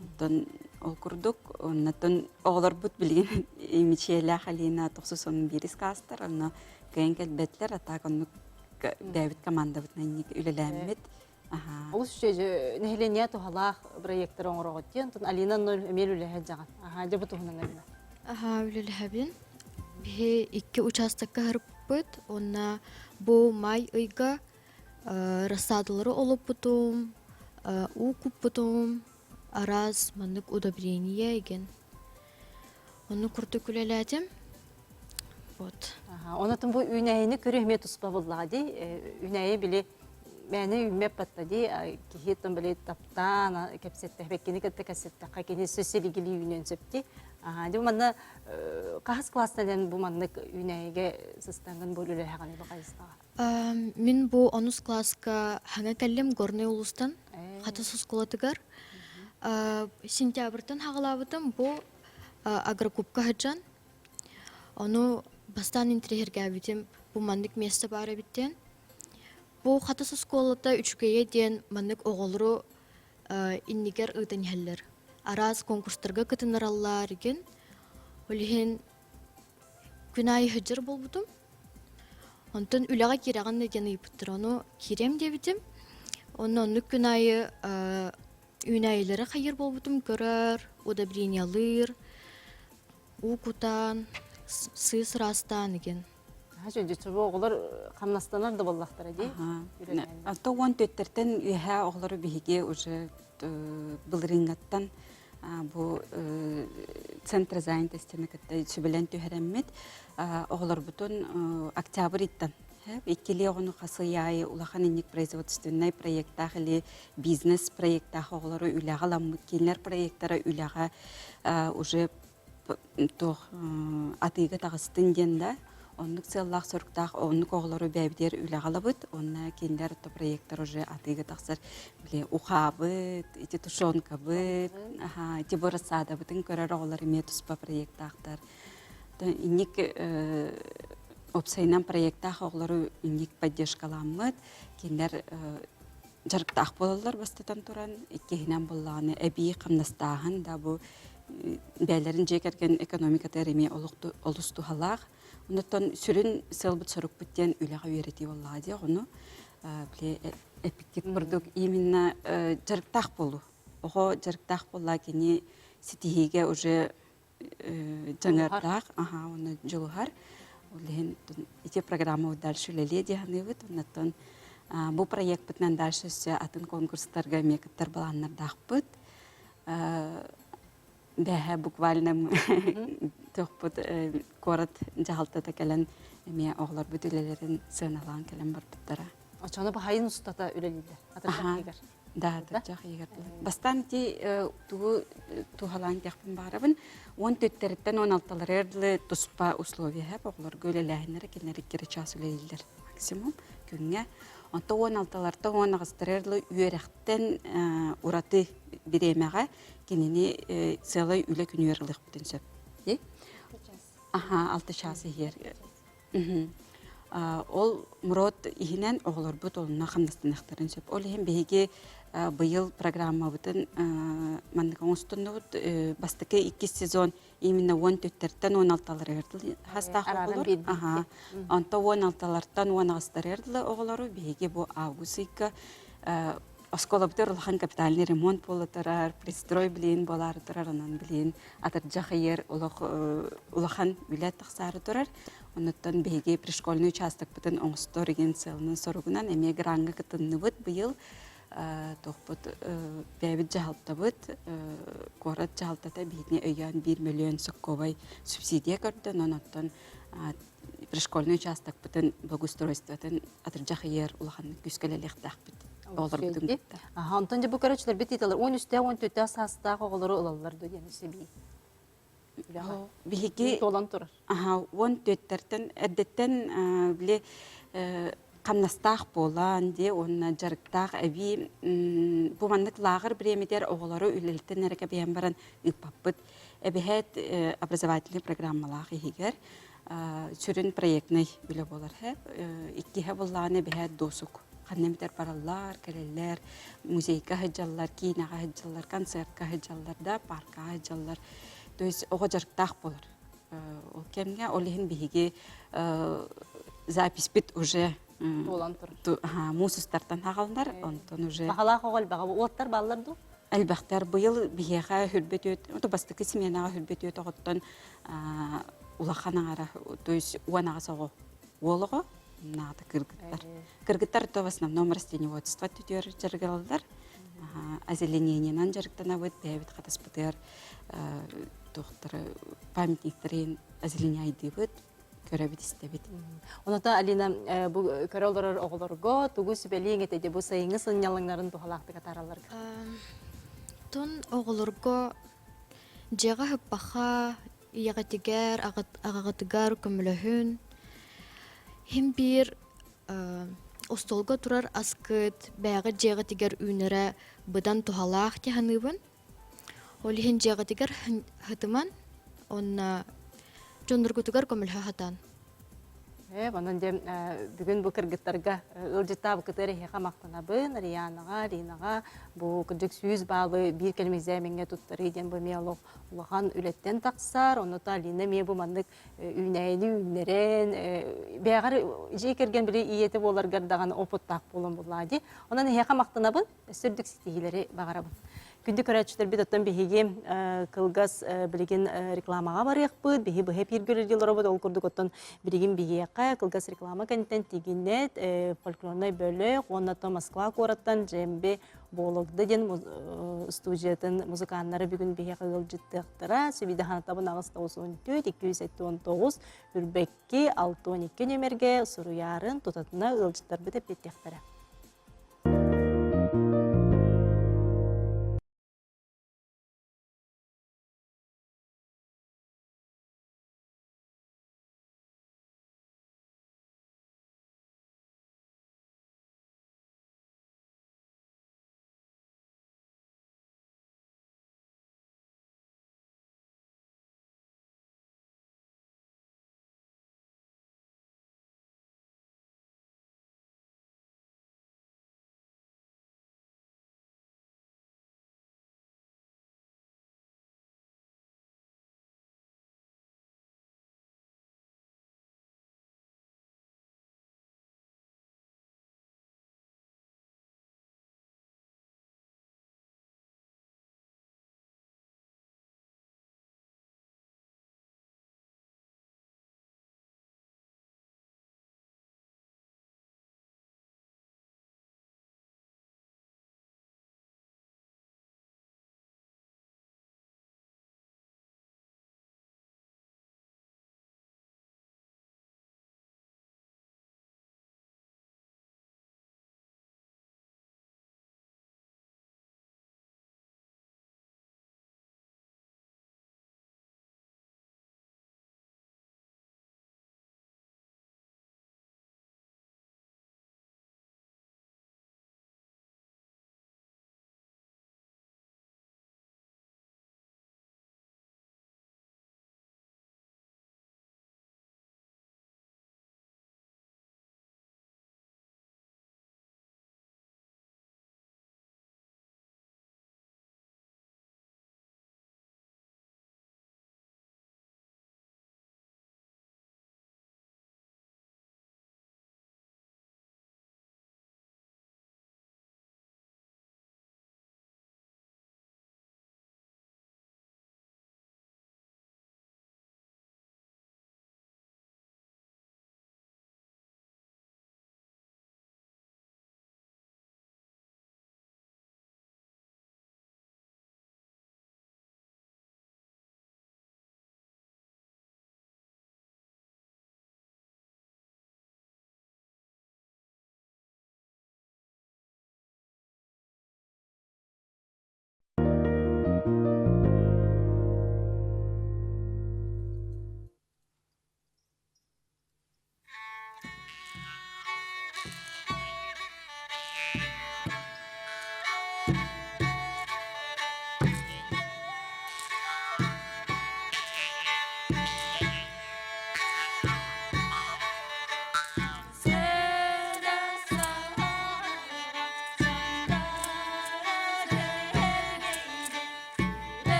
Оттон ол курдук, оннотон оҕолорбут билигин Мичиэлээх Алина тохсус он биирис класстар, онно кыайан кэлбэтлэр, а так оннук бэйэбит командабытынан инник үлэлээммит. Олус үчүгэй нэһилиэнньэ туһалаах проекттары оҥороҕут диэн, онтон Алина ноль эмиэ үлэлэһэ дьаҕан. Аха, дьэ бу туһунан Алина. Аха, үлэлэһэбин. Биһи икки учаастакка аһарыппыт, уонна бу май ыйга рассадалары олоппутум, уу куппутум, араас маннык удобрение игин. Оннук курдук үлэлээтим. Вот. Онотун бу үүнээйини көрүү эмиэ туспа буллаҕа дии. Үүнээйи били мээнэ үүммэт батта дии. Киһи тон били таптаан кэпсэттэхпэ, кини кытта кэпсэттэххэ кини силигилии үүнүөн сөп дии. Дьэ манна хаһыс класстан эн бу маннык үүнээйигэ сыстаҥҥын бу үлэлэһэҕин бу хайысхаҕа? Мин бу онус кылааска хаҥа кэллим Горнай улуустан Хатас оскуолатыгар. Сентябрьтан хаҕалаабытым бу агрокубка сылдьан. Ону бастаан интэриэһиргээбитим бу маннык миэстэ баар эбит диэн. Бу Хатас оскуолата үчүгэйэ диэн маннык оҕолору иннигэр ыытан иһэллэр. Араас конкурстарга кытыннараллар игин. Ол иһин күн аайы сылдьар буолбутум. Онтон үлэҕэ киирэҕин да диэн ыйыппыттар. Ону киириэм диэбитим. Онно оннук күн аайы үүнээйилэри хайыыр буолбутум көрөр, удобрениялыыр, уу кутан, сыыс ыраастаан игин. Чүдүчү оҕолор хамнастанар да буоллахтара дии. Алта уон түөттэртэн үөһээ оҕолору биһиги уже былырыыҥҥаттан бу центр занятостины кытта сүбэлэн түһэрэммит оҕолорбутун октябрь ыйтан иккилии оҕону хас ый аайы улахан инник производственнай проектаах или бизнес проектаах оҕолору үлэҕэ ыламмыт кинилэр проектара үлэҕэ уже туох атыыга таҕыстын диэн да оннук сыаллаах соруктаах оннук оҕолору бэйэбитигэр үлэҕэ ылабыт уонна кинилэр проектар уже атыыга тахсар били ухаабыт ити тушенкабыт ити бу рассадабытын көрөр оҕолор эмиэ туспа проектаахтар инник уопсайынан проектаах оҕолору инник поддержкаламмыт кинилэр дьарыктаах буолаллар бастатан туран иккиһинэн буоллаҕына эбии хамнастааһын да бу бэйэлэрин дьиэ кэргэн экономикатыгар эмиэ олус туһалаах. Оннуттан сүрүн сыалбыт-сорукпут диэн үлэҕэ үөрэтии буоллаҕа дии. Ону били эппиккит курдук именно дьарыктаах буолуу. Оҕо дьарыктаах буолла кини ситиһиигэ уже дьаныардаах, аха, уонна дьулуһар. Ол иһин ити программа дальше үлэлиэ дии саныыбыт. Оннуттан бу проекпытынан дальше өссө атын конкурстарга эмиэ кыттар былааннардаахпыт. Бэһэ буквально тохпут куорат дьаһалтата кэлэн эмиэ оҕолорбут үлэлэрин сыаналаан кэлэн барбыттара. Оччону баһайын устата үлэлииллэр. Атырдьах ыйыгар. Да, атырдьах ыйыгар. Бастаан ити тугу туһалаан диэхпин баҕарабын. Уон төттэриттэн уон алталарыгар дылы туспа условия оҕолорго үлэлээһиннэрэ кинилэр икки час үлэлииллэр максимум күҥҥэ. Онто уон алталартан уон аҕыстарыгар дылы үөрэх Тэн ураты бириэмэҕэ кинини сыалай үлэ күнүгэр ылыахпытын сөп. Аха, алта чаас иһиэр. Ол МРОТ иһинэн оҕолорбут онно хамнастаныахтарын сөп. Ол иһин биһиги быйыл программабытын маннык оҥостуннубут. Бастакы иккис сезон именно уон төттөртөн уон алталарыгар хастаах оҕолор. Аха. Онто уон алталартан уон аҕыстарыгар дылы оҕолору биһиги бу август ыйга оскуолабытыгар улахан капитальный ремонт буола турар, пристрой билин буолаары турар, онон билин атырдьах ыйар олох улахан үлэ тахсаары турар. Онуттан биһиги пришкольный участокпытын оҥостор деген сыалынан соругунан эмиэ граҥҥа кытынныбыт быйыл туохпут бэйэбит дьаһалтабыт куорат дьаһалтата биһигини өйөөн биир мөлүйүөн соккуобай субсидия көрдө онон оттон пришкольный участокпытын благоустройствотын атырдьах ыйар улаханнык күүскэ үлэлиэхтээхпит оҕолорбутун кытта. Аха, онтон дьэ бу көрөөччүлэрбит ыыталлар 13-тээх 14-тээх саастаах оҕолору ылаллар дуо диэн өссө бии. Биһиги туолан турар. Аха, уон түөттэртэн эрдэттэн били хамнастаах буолан дии уонна дьарыктаах эбии бу маннык лааҕыр бириэмэтигэр оҕолору үлэлэтэн эрэ кэбиһэн баран ыыппаппыт. Эбэһээт образовательный программалаах иһигэр сүрүн проектнай үлэ буолар. Иккиһэ буоллаҕына эбэһээт досуг. Ханна эмитэр бараллар, кэлэллэр, музейга сылдьаллар, киинэҕэ сылдьаллар, концертка сылдьаллар да, паркаҕа сылдьаллар. То есть оҕо дьарыктаах буолар. Ол кэмҥэ ол иһин биһиги записпит уже буолан турар. Муус устартан хаҕаллар, онтон уже Баҕалаах оҕо элбэҕэ. Уоттар бааллар дуу? Элбэхтэр. Быйыл биһиэхэ хүрбэ түөт, бастакы сменаҕа хүрбэ түөт оҕоттон улахан аҥара, то есть уон аҕыс оҕо уол оҕо, наата кыргыттар. Кыргыттар то в основном растениеводство түтүөр дьарыгыраллар. Озеленениенан дьарыктанабыт, бэйэбит хатаспытыгар туохтары памятниктарын озеленяйдыыбыт, көрөбүт, истэбит. Онота Алина бу көрө олорор оҕолорго тугу сүбэлиэҥ этэ бу сайыҥҥы сынньалаҥнарын туһалаахтык атааралларга? Тон оҕолорго дьиэҕэ ыһыппаха, ийэҕитигэр, аҕаҕытыгар көмөлөһүн. Иһин биир остуолга турар аскыт бэйэҕит дьиэҕитигэр үүнэрэ быдан туһалаах дии саныыбын. Ол иһин дьиэҕитигэр сытыман уонна дьонноргутугар көмөлөһө сатаан. Ээ, онон дьэ бүгүн бу кыргыттарга ыалдьыттаабыккытыгар эһиэхэ махтанабын, Рианаҕа, Ринаҕа бу кырдьык сүүс баалы биир кэлим экзамеҥҥа туттарыы диэн бу эмиэ олох улахан үлэттэн тахсар. Онно Алина эмиэ бу маннык үүнээйини үүннэрэн, бэйэҕэр дьиэ кэргэн били ийэтэ буоларгар даҕаны опыттаах буолан буллаа дии. Онон эһиэхэ махтанабын, өссө үрдүк ситиһиилэри баҕарабын. Күндү көрөөччүлэрбит оттон биһиги кылгас билигин рекламаҕа барыахпыт, биһи быһа эпииргэ үлэлии олоробут, ол курдук оттон билигин биһиэхэ кылгас реклама кэнниттэн Тигинет фольклорнай бөлөх уонна оттон Москва куораттан Джемби Вологда диэн студиятын музыканнара бүгүн биһиэхэ ыалдьыттыахтара. Сүбүйдаһанатабын 894 279 Үрбэкки 62 нүөмэргэ суруйаарын тутатына ыалдьыттарбыт эппиэттиэхтэрэ.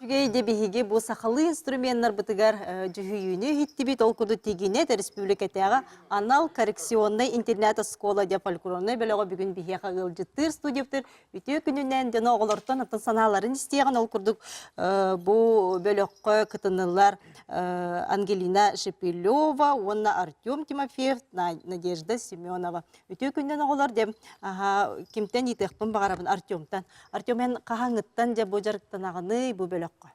Үчүгэй де биһиги бу сахалыы инструменнарбытыгар дьүһүйүүнү иһиттибит. Ол курдук Тигинет республикатааҕы анал коррекционнай интернат-оскуола диэн фольклорнай бөлөҕө бүгүн биһиэхэ ыалдьыттыыр студияптыр үтүө күнүнэн дьоно оҕолортон атын санааларын истиэҕин. Ол курдук бу бөлөххө кытыннылар Ангелина Шепелева уонна Артем Тимофеев, Надежда Семенова. Үтүө күнүнэн оҕолор диэн кимтэн ыытыахпын баҕарабын Артемтан. Артем, эн хаһааҥҥыттан дьэ бу дьарыктанаҕыный бу бөлөххө?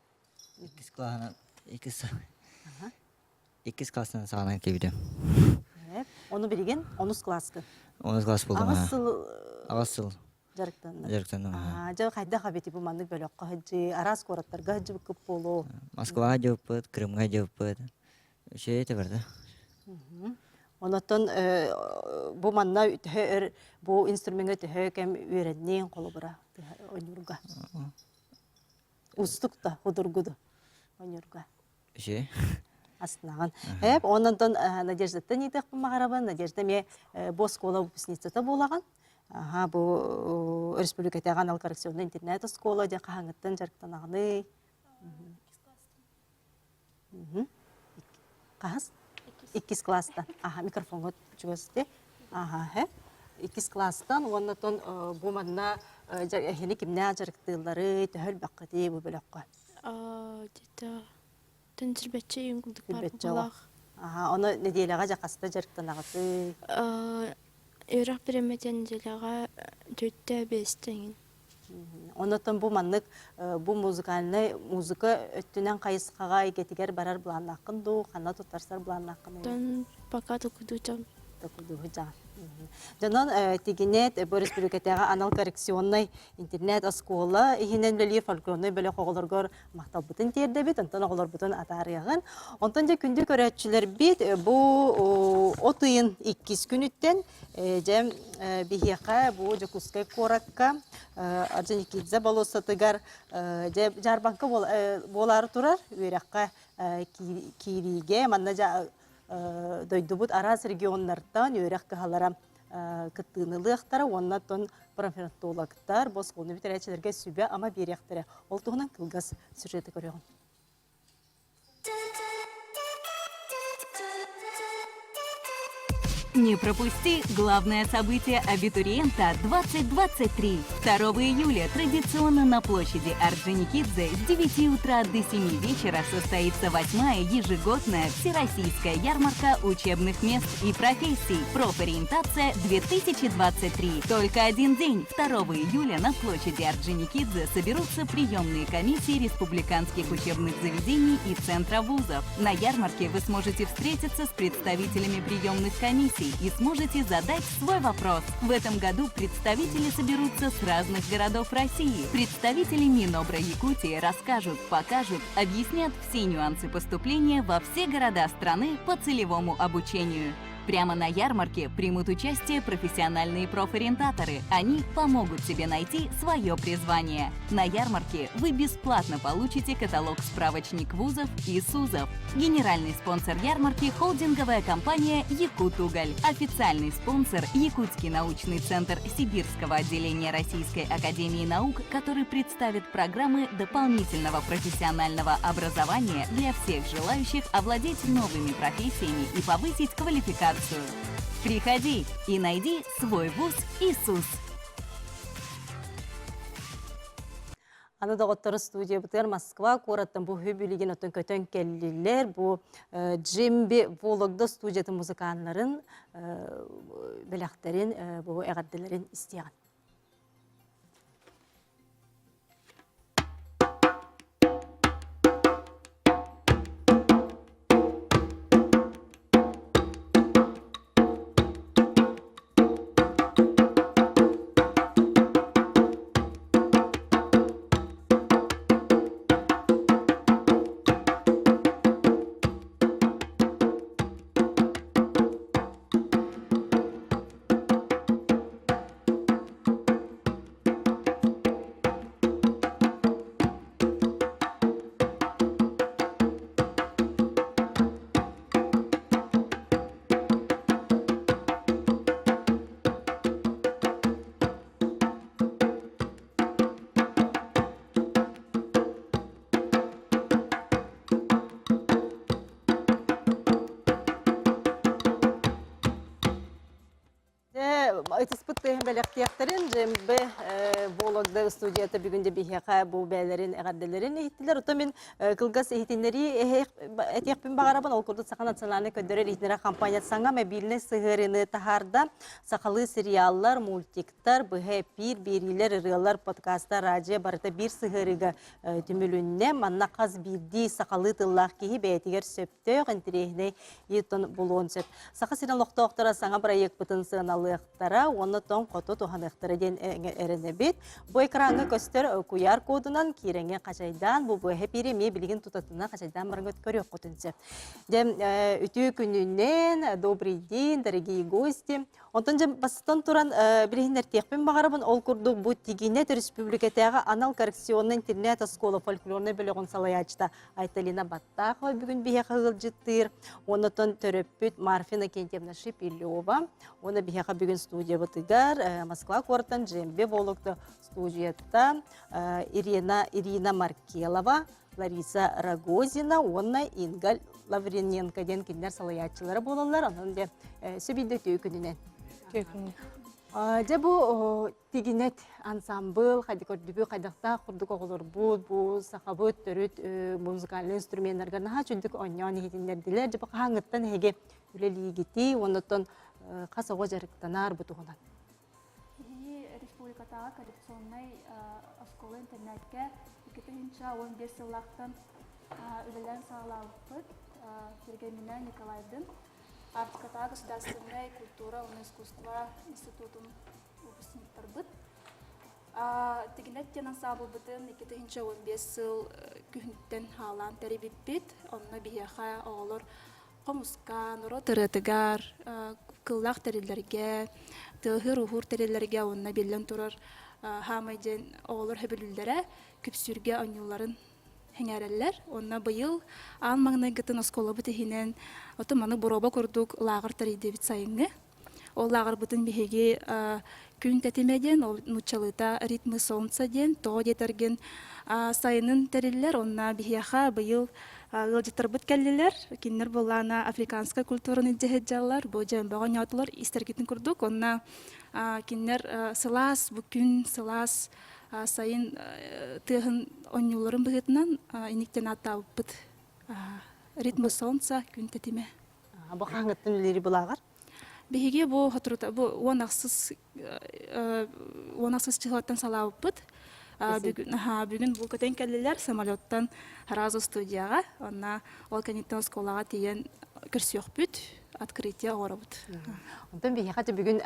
Иккис класынан иккис иккис класстан саҕалаан киирбитим. Ону билигин онус класска. Онус класс буолдум. Аҕыс сыл Аҕыс сыл дьарыктанна. Дьарыктанным. Дьэ хайдах эбити бу маннык бөлөххө сылдьыы, араас куораттарга сылдьыбыккыт буолуо. Москваҕа дьыбыппыт, Крымҥа дьыбыппыт. Үчүгэй этэ барда. Онотон бу манна төһө өр бу инструмеҥҥа төһө кэм үөрэнниҥ холобура ойуурга? Уустук да, худургу да ойуурга. Үчүгэй. Астынаҕын. Эп, онон Надеждаттан ыытыахпын баҕарабын. Надежда эмиэ бу оскуола выпускницата буолаҕын. Аха, бу республикатааҕы анал коррекционнай интернет оскуола дьэ хаһааҥҥыттан дьарыктанаҕыный? Хаһыс? Иккис класстан. Аха, микрофоҥҥа чугас ити. Аха, һэ. Иккис класстан уонна тон бу манна эһини кимнээх дьарыктыыллары, төһө элбэххитий бу бөлөххө? Где-то төнтүрбэччэ үйүн курдук баар Түрбэччэ оҕо. буолаах. Аха, ону нэдиэлэҕэ дьэ хаста дьарыктанаҕытый? Үөрэх бириэмэтэ нэдиэлэҕэ төртэ биэстэ эҥин. Онотон бу маннык бу музыкальнай музыка өттүнэн хайысхаҕа эйгэтигэр барар былааннааххын дуу, ханна туттарсар былааннааххын? Тон пока токудуутам. Токудуутам. Дьонон Тигинет бу республикатааҕы анал коррекционнай интернет-оскуола иһинэн үлэлиир фольклорнай бөлөх оҕолоргор махталбытын тиэрдэбит, онтон оҕолорбутун атаарыаҕын. Онтон дьэ күндү көрөөччүлэрбит бу от ыйын иккис күнүттэн Дьэ, биһиэхэ бу Дьокуускай куоракка Орджоникидзе болуоссатыгар дьэ дьаарбаҥка буолаары турар үөрэххэ киириигэ манна дьэ дойдубут араас регионнартан үөрэх кыһалара кыттыыны ылыахтара уонна оттон профилактологтар босхону бүтэрээччилэргэ сүбэ-ама биэриэхтэрэ. Ол туһунан кылгас сюжеты көрүөҕүҥ. Не пропусти главное событие абитуриента 2023. 2 июля традиционно на площади Орджоникидзе с 9 утра до 7 вечера состоится восьмая ежегодная всероссийская ярмарка учебных мест и профессий «Профориентация 2023». Только один день, 2 июля на площади Орджоникидзе соберутся приемные комиссии республиканских учебных заведений и центра вузов. На ярмарке вы сможете встретиться с представителями приемных комиссий и сможете задать свой вопрос. В этом году представители соберутся с разных городов России. Представители Минобра Якутии расскажут, покажут, объяснят все нюансы поступления во все города страны по целевому обучению. Прямо на ярмарке примут участие профессиональные профориентаторы. Они помогут тебе найти свое призвание. На ярмарке вы бесплатно получите каталог-справочник вузов и СУЗов. Генеральный спонсор ярмарки – холдинговая компания «Якутуголь». Официальный спонсор – Якутский научный центр Сибирского отделения Российской академии наук, который представит программы дополнительного профессионального образования для всех желающих овладеть новыми профессиями и повысить квалификацию. Приходи и найди свой вуз Иисус. Аны доҕоттору студиябытыгар Москва куораттан бу үһү билигин оттон көтөн кэллилэр. Бу Джимби Вологда студиятын музыканнарын бэлэхтэрин, бу эҕэрдэлэрин истиэҕин. Ытыспыт тыаһын бэлэхтиэхтэрин ЖМБ Вологда студията бүгүн де биһиэхэ бу бээлэрин эҕэрдэлэрин иһиттилэр. Оттон мин кылгас иһитиннэрии этиэхпин баҕарабын. Ол курдук Саха национальнай көрдөрөр иһитиннэрэр компания саҥа мобильнай сыһыарыыны таһаарда. Сахалыы сериаллар, мультиктар, быһа эпиир, биэриилэр, ырыалар, подкастар, радио барыта биир сыһыарыыга түмүлүннэ. Манна хас биирдии сахалыы тыллаах киһи бэйэтигэр сөптөөх, интэриэһинэй иһиттэн булуон сөп. Саха сирин олохтоохторо саҥа бырайыакпытын сыаналыахтара уонна тоҥ хоту туһаныахтара диэн эрэнэбит. Бу экраҥҥа көстөр куйаар кодунан киирэҥҥэ хачайдаан бу быһа эпиири эмиэ билигин тутатына хачайдаан бараҥҥыт көрүөххүтүн сөп. Дьэ, үтүө күнүнэн, добрый день, дорогие гости. Онтон дьэ бастатан туран билиһиннэртиэхпин баҕарабын, ол курдук бу Тигинет республикатааҕы анал коррекционнай интернет-оскуола фольклорнай бөлөҕүн салайааччыта Айталина Баттахова бүгүн биһиэхэ ыалдьыттыыр. Оннотон төрөппүт Марфина Кентьевна Шипилева. Уонна биһиэхэ бүгүн студиябытыгар Москва куораттан Джембе Вологда студията Ирина, Ирина Маркелова, Лариса Рогозина уонна Инга Лавриненко диэн кинилэр салайааччылара буолаллар. Онон дьэ сөбүйдэ үтүө күнүнэн. Дьэ бу Тигинэт ансамбыл хайда көрдүбү хайдахтаах курдук оҕолорбут бу сахабыт төрүт музыкальнай инструменнарга наһаа үчүгдүк оонньоон иһитиннэрдилэр. Дьэ бу хаһааҥҥыттан эһиги үлэлиигитий уонна хас оҕо дьарыктанар бу туһунан? Биһиги республикатааҕы коррекционнай оскуола-интернакка 2015 сыллаахтан үлэлээн саҕалаабыппыт. Кэргэмминээн Николайдын Арктикатааҕы государственнай культура уонна искусство институтун выпускниктарбыт. Тигинэт диэн ансаабылбытын 2015 сыл күһүнтэн хаалаан тэрийбиппит. Онно биһиэхэ оҕолор хомуска, норуот ырыатыгар, кыллаах тэриллэргэ, тыаһыыр-ууһуур тэриллэргэ уонна биллэн турар хаамай диэн оҕолор сөбүлүүллэрэ, күпсүүргэ оонньууларын сэҥээрэллэр. Уонна быйыл аан маҥнайгытын оскуолабыт иһинэн оту маны боруоба курдук лааҕыр тэрийдибит сайыҥҥы. Ол лааҕырбытын биһиги күн тэтимэ диэн, ол нууччалыыта ритмы солнца диэн, тоҕо диэтэргин сайынын тэриллэр. Онно биһиэхэ быйыл ыалдьыттарбыт кэллилэр. Кинилэр буоллаана африканскай культураны илдьэ сылдьаллар. Бу дьээмбэҕэ оонньоотулар истэргитин курдук. Онно кинилэр сылаас, бу күн сылаас сайын тыаһын оонньуулларын быһыытынан иниктэн ааттаабыппыт. Ритмы солнца, күн тэтимэ. Бу хаһааҥҥыттан үлэлиир былааҕар? Биһиги бу соторута бу 10 10 числоттан салаабыппыт. Бүгүн бүгүн бу көтөн кэллилэр самолеттан сразу студияҕа. Онно ол кэнниттэн оскуолаҕа тиийэн көрсүөхпүт, открытие оҥоробут. Онтон биһиэхэ бүгүн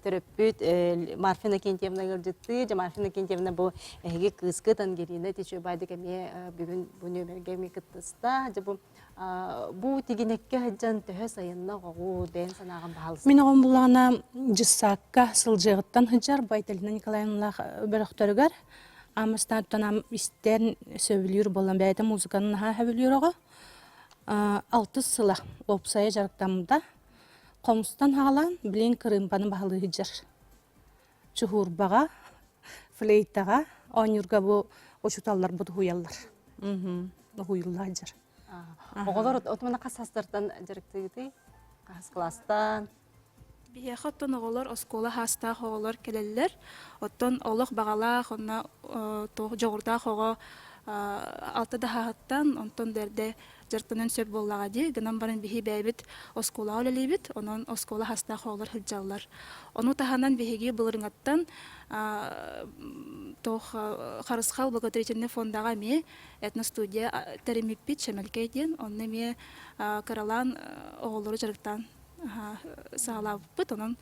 төрөппүт Марфина Кентьевна ыалдьыттыы. Дьэ Марфина Кентьевна бу эһиги кыыскыт Ангелина Тичубайдык эмиэ бүгүн бу нүөмэргэ эмиэ кыттыста. Дьэ бу Бу тигинэккэ сылдьан төһө сайынна оҕоҕу бэйэн санааҕын баһаалыста. Мин оҕом буллаҕына дьыссаакка сылдьыаҕыттан сылдьар бу Айталина Николаевналаах бөлөхтөрүгэр Амыстааттан истэн сөбүлүүр буолан бэйэтэ музыканы наһаа сөбүлүүр оҕо. Алтыс сыла уопсайа дьарыктаммыта. Хомустан хаалан билин кырыымпаны баһылыы сылдьар. Чуһуурбаҕа, флейтаҕа оонньуурга бу учууталларбыт уһуйаллар. Уһуйулла сылдьар. Оҕолор отумана хас саастартан дьарыктыыгытый? Хас кылаастан? Биһиэхэ оттон оҕолор оскуола саастаах оҕолор кэлэллэр. Оттон олох баҕалаах, онно туох дьоҕурдаах оҕо алта да сааһыттан, онтон да эрдэ дьарыктаныан сөп буоллаҕа дии. Гынан баран биһи бэйэбит оскуолаҕа үлэлиибит, онон оскуола саастаах оҕолор сылдьаллар. Ону таһынан биһиги былырыҥаттан туох Харысхал благотворительный фондаҕа эмиэ этностудия тэриммиппит Шэмэлкэй диэн. Онно эмиэ кыралаан оҕолору дьарыктаан саҕалаабыппыт. Онон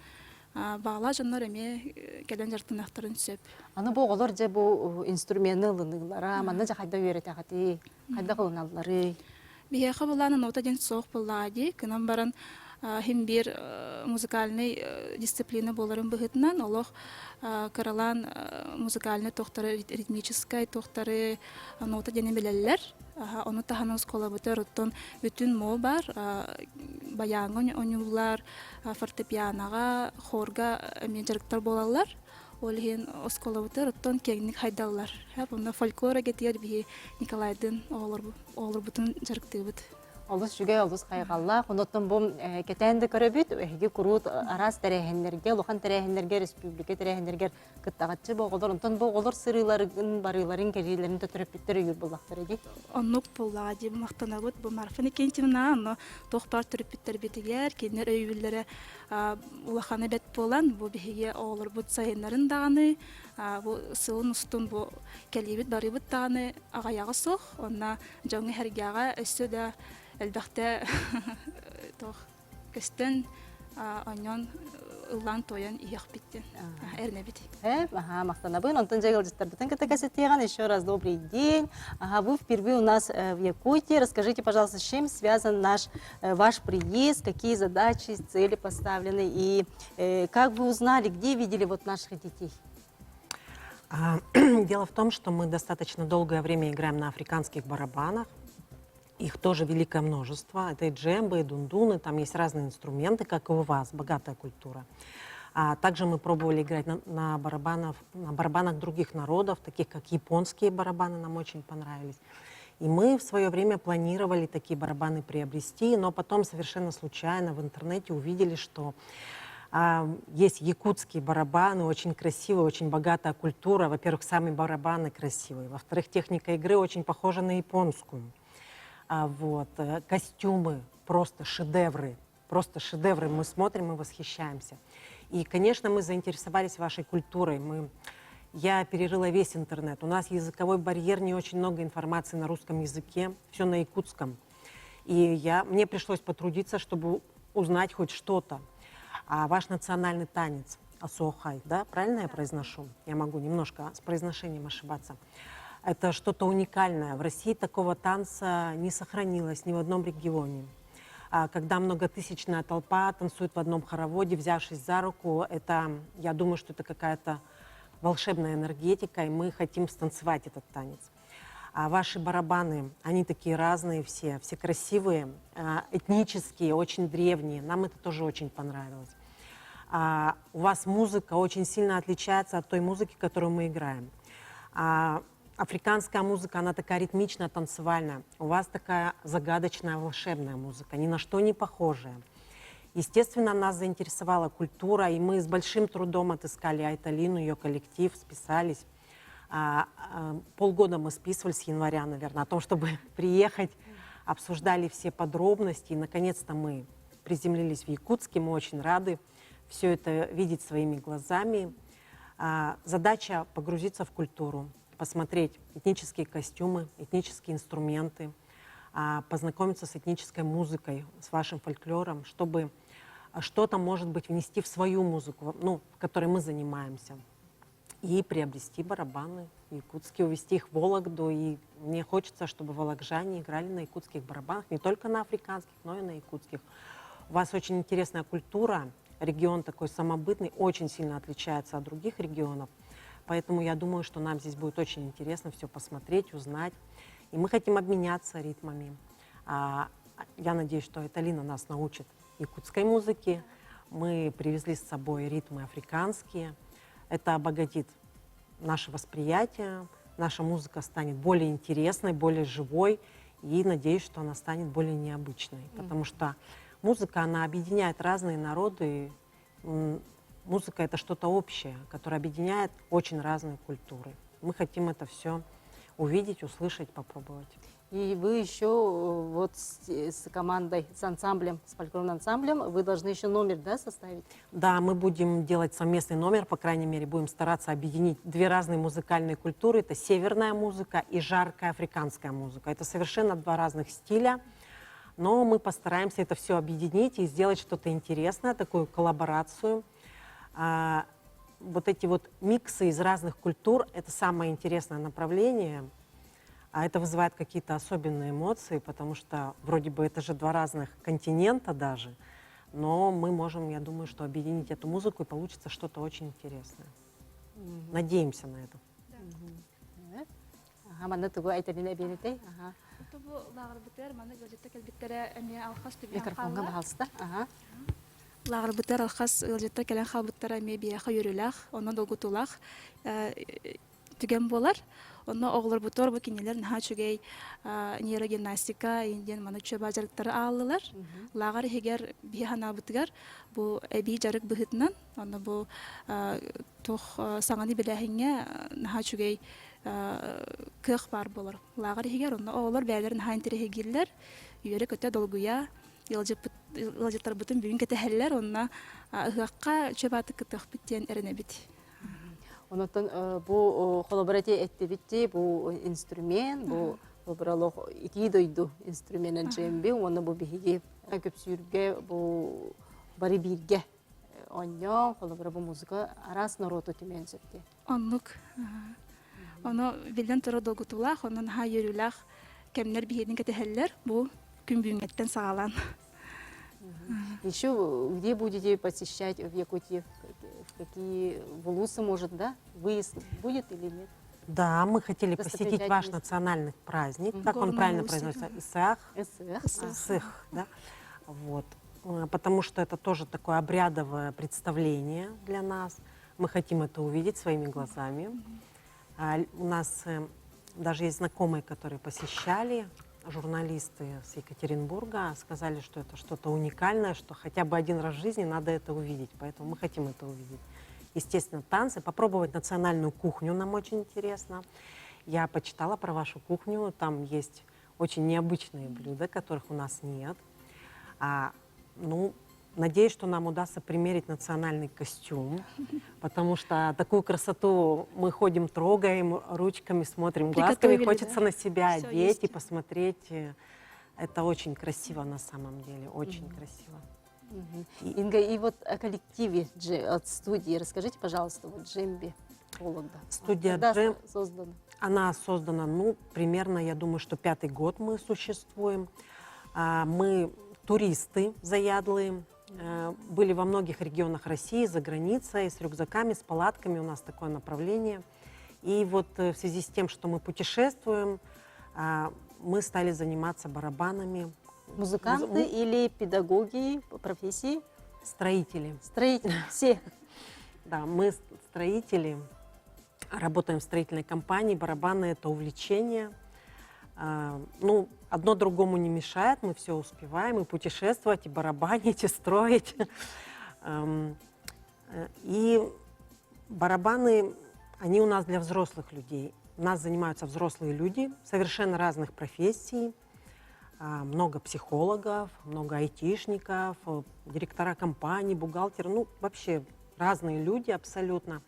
баҕалаах дьоннор эмиэ кэлэн дьарыктаныахтарын сөп. Аны бу оҕолор дьэ бу инструмены ылыныылара, манна дьэ хайдах үөрэтэҕитий? Хайдах ылыналларый? Биһиэхэ былаана нота диэн суох буоллаҕа дии. Гынан баран иһин биир музыкальнай дисциплина буоларын быһыытынан олох кыралаан музыкальнай туохтары ритмическай туохтары нота диэни билэллэр. Ону таһынан оскуолабытыгар оттон бүтүн моо бар баяҥҥа оонньууллар, фортепианоҕа, хорга эмиэ дьарыктар буолаллар. Ол иһин оскуолабытыгар оттон киэҥник хайдаллар. Онно фольклор эйгэтигэр биһи Николайдыын оҕолорбутун дьарыктыыбыт. Олус үчүгэй, олус хайҕаллаах. Онуттан бу кэтээн да көрөбүт, эһиги куруут араас тэрээһиннэргэ, улахан тэрээһиннэргэ, республика тэрээһиннэригэр кыттаҕаччы бу оҕолор. Онтон бу оҕолор сырыыларын, барыыларын, кэлиилэрин да төрөппүттэр өйүүр буоллахтара дии. Оннук буоллаҕа дии махтанабыт бу Марфа Никитична, онно туох баар төрөппүттэрбитигэр, кинилэр өйүүллэрэ улахана бэт буолан, бу биһиги оҕолорбут сайыннарын даҕаны, бу сылын устун бу кэлиибит барыыбыт даҕаны аҕыйаҕа суох. Онно дьоҥҥо-сэргэҕэ өссө да элбэхтэ туох көстөн онньон ыллаан-туойан иһиэхпит диэн эрэнэбит. Э, ага, махтанабын. Онтон дьэ ыалдьыттарбытын кытта кэсэтиэҕин. Еще раз добрый день. Ага, вы впервые у нас в Якутии. Расскажите, пожалуйста, с чем связан наш, ваш приезд, какие задачи, цели поставлены и как вы узнали, где видели вот наших детей? Дело в том, что мы достаточно долгое время играем на африканских барабанах. Их тоже великое множество. Это и джембы, и дундуны, там есть разные инструменты, как и у вас, богатая культура. А также мы пробовали играть на, на, барабанах, на барабанах других народов, таких как японские барабаны нам очень понравились. И мы в свое время планировали такие барабаны приобрести, но потом совершенно случайно в интернете увидели, что а, есть якутские барабаны, очень красивые, очень богатая культура. Во-первых, сами барабаны красивые. Во-вторых, техника игры очень похожа на японскую. А, вот. Э, костюмы просто шедевры. Просто шедевры. Мы смотрим и восхищаемся. И, конечно, мы заинтересовались вашей культурой. Мы я перерыла весь интернет. У нас языковой барьер, не очень много информации на русском языке, все на якутском. И я, мне пришлось потрудиться, чтобы узнать хоть что-то. А ваш национальный танец, Асуохай, да, правильно я произношу? Я могу немножко с произношением ошибаться. Это что-то уникальное. В России такого танца не сохранилось ни в одном регионе. А когда многотысячная толпа танцует в одном хороводе, взявшись за руку, это, я думаю, что это какая-то волшебная энергетика, и мы хотим станцевать этот танец. А ваши барабаны, они такие разные все, все красивые, а, этнические, очень древние. Нам это тоже очень понравилось. А, у вас музыка очень сильно отличается от той музыки, которую мы играем. А, африканская музыка, она такая ритмичная, танцевальная. У вас такая загадочная, волшебная музыка, ни на что не похожая. Естественно, нас заинтересовала культура, и мы с большим трудом отыскали Айталину, ее коллектив, списались. А, а, полгода мы списывались с января, наверное, о том, чтобы приехать, обсуждали все подробности, и наконец-то мы приземлились в Якутске, мы очень рады все это видеть своими глазами. А, задача погрузиться в культуру, посмотреть этнические костюмы, этнические инструменты, а, познакомиться с этнической музыкой, с вашим фольклором, чтобы что-то, может быть, внести в свою музыку, ну, которой мы занимаемся, и приобрести барабаны якутские, увезти их в Вологду. И мне хочется, чтобы вологжане играли на якутских барабанах, не только на африканских, но и на якутских. У вас очень интересная культура, регион такой самобытный, очень сильно отличается от других регионов. Поэтому я думаю, что нам здесь будет очень интересно все посмотреть, узнать. И мы хотим обменяться ритмами. А, я надеюсь, что Айталина нас научит якутской музыке. Мы привезли с собой ритмы африканские. Это обогатит наше восприятие, наша музыка станет более интересной, более живой, и надеюсь, что она станет более необычной, потому что музыка, она объединяет разные народы. Музыка — это что-то общее, которое объединяет очень разные культуры. Мы хотим это все увидеть, услышать, попробовать. И вы еще э, вот с, с командой, с ансамблем, с фольклорным ансамблем, вы должны еще номер, да, составить? Да, мы будем делать совместный номер, по крайней мере, будем стараться объединить две разные музыкальные культуры. Это северная музыка и жаркая африканская музыка. Это совершенно два разных стиля, но мы постараемся это все объединить и сделать что-то интересное, такую коллаборацию. А, вот эти вот миксы из разных культур – это самое интересное направление – а это вызывает какие-то особенные эмоции, потому что вроде бы это же два разных континента даже, но мы можем, я думаю, что объединить эту музыку и получится что-то очень интересное. Надеемся на это. Аха, манна тугу Айталина эбиэнитэй? Аха. Бу лааҕырбытыгар манна ыалдьытта кэлбиттэрэ эмиэ алхас түбэһэн Микрофоҥҥа хаалла. баһаалыста. Аха. Лааҕырбытыгар алхас ыалдьыттар кэлэн хаалбыттара эмиэ биһиэхэ үөрүүлээх, онон долгутуулаах. түгэн буолар. Онно оҕолорбутугар бу кинилэр наһаа үчүгэй нейрогимнастика диэн маны үчүгэй дьарыктары ааллылар. Лааҕыр иһигэр биһи санаабытыгар бу эбии дьарык быһыытынан онно бу туох саҥаны билээһиҥҥэ наһаа үчүгэй кыах баар буолар. Лааҕыр иһигэр онно оҕолор бэйэлэрин наһаа интэриэһиргииллэр, үөрэ-көтө долгуйа ыалдьыттарбытын бүгүн кэтэһэллэр, онно ыһыахха үчүгэй баатык кыттыахпыт диэн эрэнэбит. Онотон бу холобур эти эттибитти бу инструмент, бу холобур олох итии дойду инструмена джемби уонна бу биһиги көпсүүргэ бу бары бииргэ оонньоон холобура бу музыка араас норуоту түмүөн сөп диэн. Оннук. Ону биллэн турар долгутуулаах, онон наһаа үөрүүлээх кэмнэр биһиэни кэтэһэллэр бу күн бүгүҥҥэттэн саҕалаан. Еще где будете посещать в Якутии? В какие в улусы, может, да? Выезд будет или нет? Да, мы хотели посетить ваш национальный праздник. Как он правильно произносится? Исах? Исах. Исых, да. Вот. Потому что это тоже такое обрядовое представление для нас. Мы хотим это увидеть своими глазами. А, у нас э, даже есть знакомые, которые посещали, журналисты с Екатеринбурга, сказали, что это что-то уникальное, что хотя бы один раз в жизни надо это увидеть. Поэтому мы хотим это увидеть. Естественно, танцы, попробовать национальную кухню нам очень интересно. Я почитала про вашу кухню, там есть очень необычные блюда, которых у нас нет. А, ну, надеюсь, что нам удастся примерить национальный костюм, потому что такую красоту мы ходим, трогаем ручками, смотрим глазками, хочется да? на себя Всё одеть есть. и посмотреть. Это очень красиво на самом деле, очень mm-hmm. красиво. Mm-hmm. Инга, и вот о коллективе от студии расскажите, пожалуйста, вот Джемби Вологда. Студия Когда Джем создана? Она создана, ну, примерно, я думаю, что пятый год мы существуем. А, мы туристы заядлые, э, были во многих регионах России, за границей, с рюкзаками, с палатками, у нас такое направление. И вот э, в связи с тем, что мы путешествуем, а, мы стали заниматься барабанами. Музыканты Муз... или педагоги по профессии? Строители. Строители, все. Да, мы строители, работаем в строительной компании, барабаны – это увлечение – а, ну, одно другому не мешает, мы все успеваем, и путешествовать, и барабанить, и строить. Эм, э, и барабаны, они у нас для взрослых людей. У нас занимаются взрослые люди совершенно разных профессий. А, много психологов, много айтишников, э, директора компаний, бухгалтеры, ну, вообще разные люди абсолютно.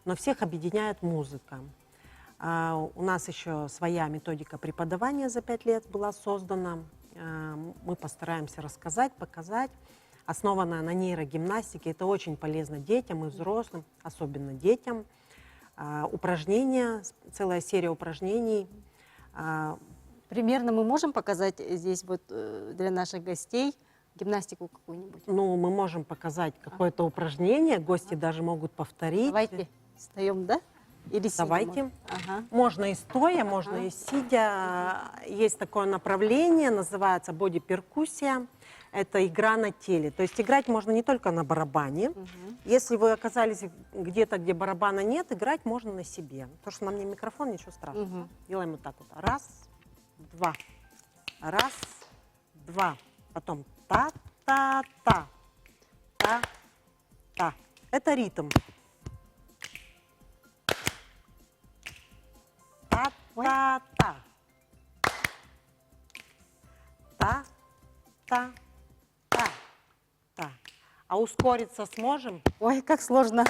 Но всех объединяет музыка. А, у нас еще своя методика преподавания за пять лет была создана. А, мы постараемся рассказать, показать. Основана на нейрогимнастике. Это очень полезно детям и взрослым, особенно детям. А, упражнения, целая серия упражнений. Примерно мы можем показать здесь вот э, для наших гостей гимнастику какую-нибудь? Ну, мы можем показать какое-то упражнение, гости даже могут повторить. Давайте встаем, да? Или сидя Давайте. Ага. Можно и стоя, ага. можно и сидя. Есть такое направление, называется боди-перкуссия. Это игра на теле. То есть играть можно не только на барабане. Угу. Если вы оказались где-то, где барабана нет, играть можно на себе. То, что на мне микрофон, ничего страшного. Угу. Делаем вот так вот. Раз, два. Раз, два. Потом та-та-та. Та-та. Это ритм. Та-та-та. Та-та-та. Та. А ускориться сможем? Ой, как сложно.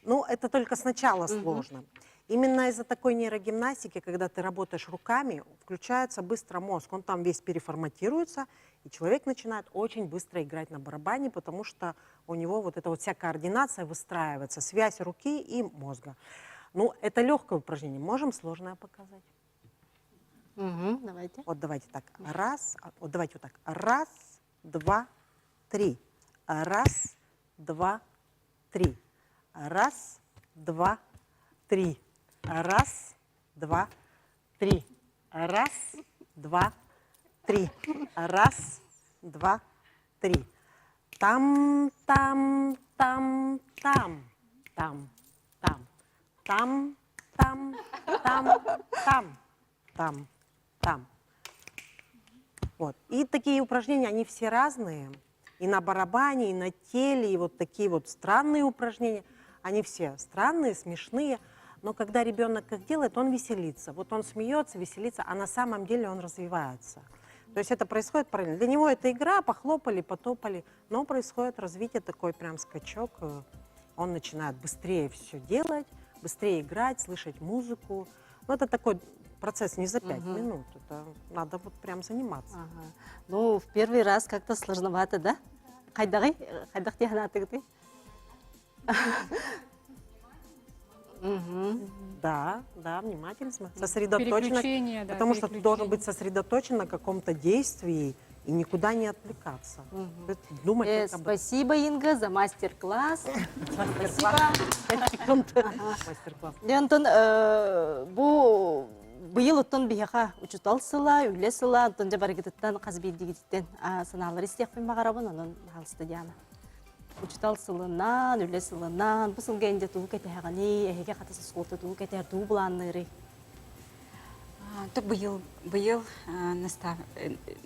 Ну, это только сначала сложно. Именно из-за такой нейрогимнастики, когда ты работаешь руками, включается быстро мозг, он там весь переформатируется, и человек начинает очень быстро играть на барабане, потому что у него вот эта вот вся координация выстраивается, связь руки и мозга. Ну, это легкое упражнение. Можем сложное показать? Угу, давайте. Вот давайте так. Раз, а, вот давайте вот так. Раз, два, три. Раз, два, три. Раз, два, три. Раз, два, три. Раз, два, три. Раз, два, три. Там, там, там, там, там, там, там, там, там, там, там, там. Вот. И такие упражнения, они все разные. И на барабане, и на теле, и вот такие вот странные упражнения. Они все странные, смешные. Но когда ребенок их делает, он веселится. Вот он смеется, веселится, а на самом деле он развивается. То есть это происходит параллельно. Для него это игра, похлопали, потопали, но происходит развитие, такой прям скачок. Он начинает быстрее все делать, быстрее играть, слышать музыку. Ну, это такой процесс не за пять минут, это надо вот прям заниматься. Ага. Ну, в первый раз как-то сложновато, да? Хайдаҕый? Хайдах дии санаатыгытый? Да, да, внимательность, сосредоточенность. Переключение, да, Потому что ты должен быть переключение. сосредоточен на каком-то действии и никуда не отвлекаться. То есть Думать Э, только об этом. спасибо, Инга, за мастер-класс. Спасибо. Пять секунд. Мастер-класс. Дьэ, онтон э, бу быйыл оттон биһиэхэ учутал сыла, үлэ сыла, онтон дьэ барыгытыттан хас биирдигититтэн санаалары истиэхпин баҕарабын, онон баһаалыста Диана. Учутал сылынан, үлэ сылынан, бу сылга инде тугу кэтэһэҕиний, эһиги хатас оскуолата тугу кэтэһэр, тугу былаанныырый? То быйыл быйыл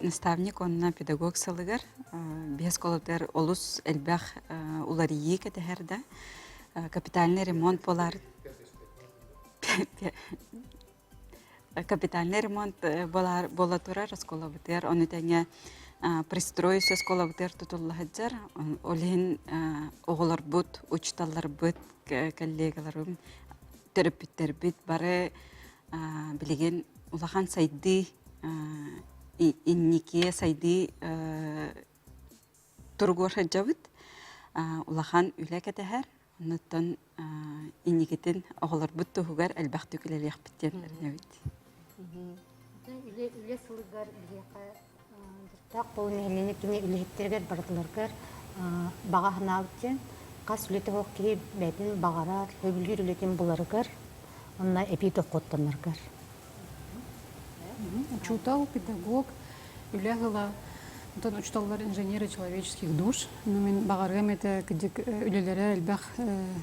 наставник уонна педагог сылыгар биэс оскуолатыгар олус элбэх уларыйыы кэтэһэр да капитальный ремонт буолар капитальный ремонт буолар буола турар оскуолабытыгар ону тэҥэ пристрой оскуолабытыгар тутулла сылдьар ол иһин оҕолорбут учууталларбыт коллегаларым төрөппүттэрбит бары билигин улахан сайдыы инники сайдыы туругуар сылдьабыт улахан үлэ кэтэһэр оннуттан инникитин оҕолорбут туһугар элбэхтик үлэлиэхпит диэн эрэнэбит Үлэ, үлэ сылыгар биһиэхэ дьарыктаах буолуу нэһилиэнньэ кини үлэһиттэригэр барытыларыгар баҕа санаабыт диэн хас үлэтэ суох киһи бэйэтин баҕарар, сөбүлүүр үлэтин буларыгар уонна эбии дохуоттанарыгар. Учуутал, педагог, үлэ ыла, онтон учууталлар инженеры человеческих душ. Ну, мин баҕарыам этэ кырдьык үлэлэрэ элбэх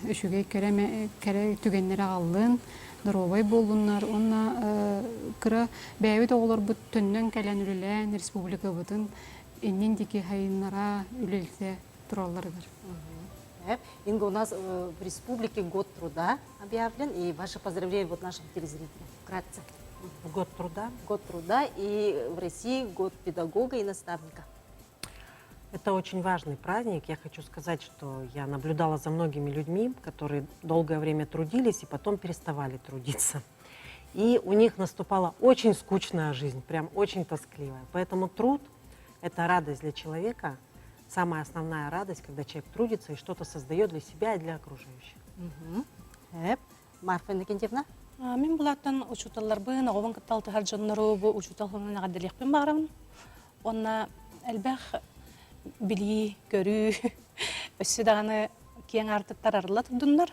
үчүгэй кэрэ кэрэ түгэннэри аҕаллын, доруобай буоллуннар уонна кыра бэйэбит оҕолорбут төннөн кэлэн үлэлээн республикабытын иннин диэки сайыннара үлэлэтэ туралларыгар. Инга, у нас в республике год труда объявлен, и ваше поздравление вот нашим телезрителям. Вкратце. Год труда? Год труда и в России год педагога и наставника. Это очень важный праздник. Я хочу сказать, что я наблюдала за многими людьми, которые долгое время трудились и потом переставали трудиться. И у них наступала очень скучная жизнь, прям очень тоскливая. Поэтому труд – это радость для человека, самая основная радость, когда человек трудится и что-то создает для себя и для окружающих. Угу. Марфа Иннокентьевна? Мин булааттан учууталларбын, оҕобун кытта алтыһар дьоннору бу учуутал сылынан эҕэрдэлиэхпин баҕарабын. Уонна элбэх билии, көрүү, өссө даҕаны киэҥ аартыктар арылла турдуннар.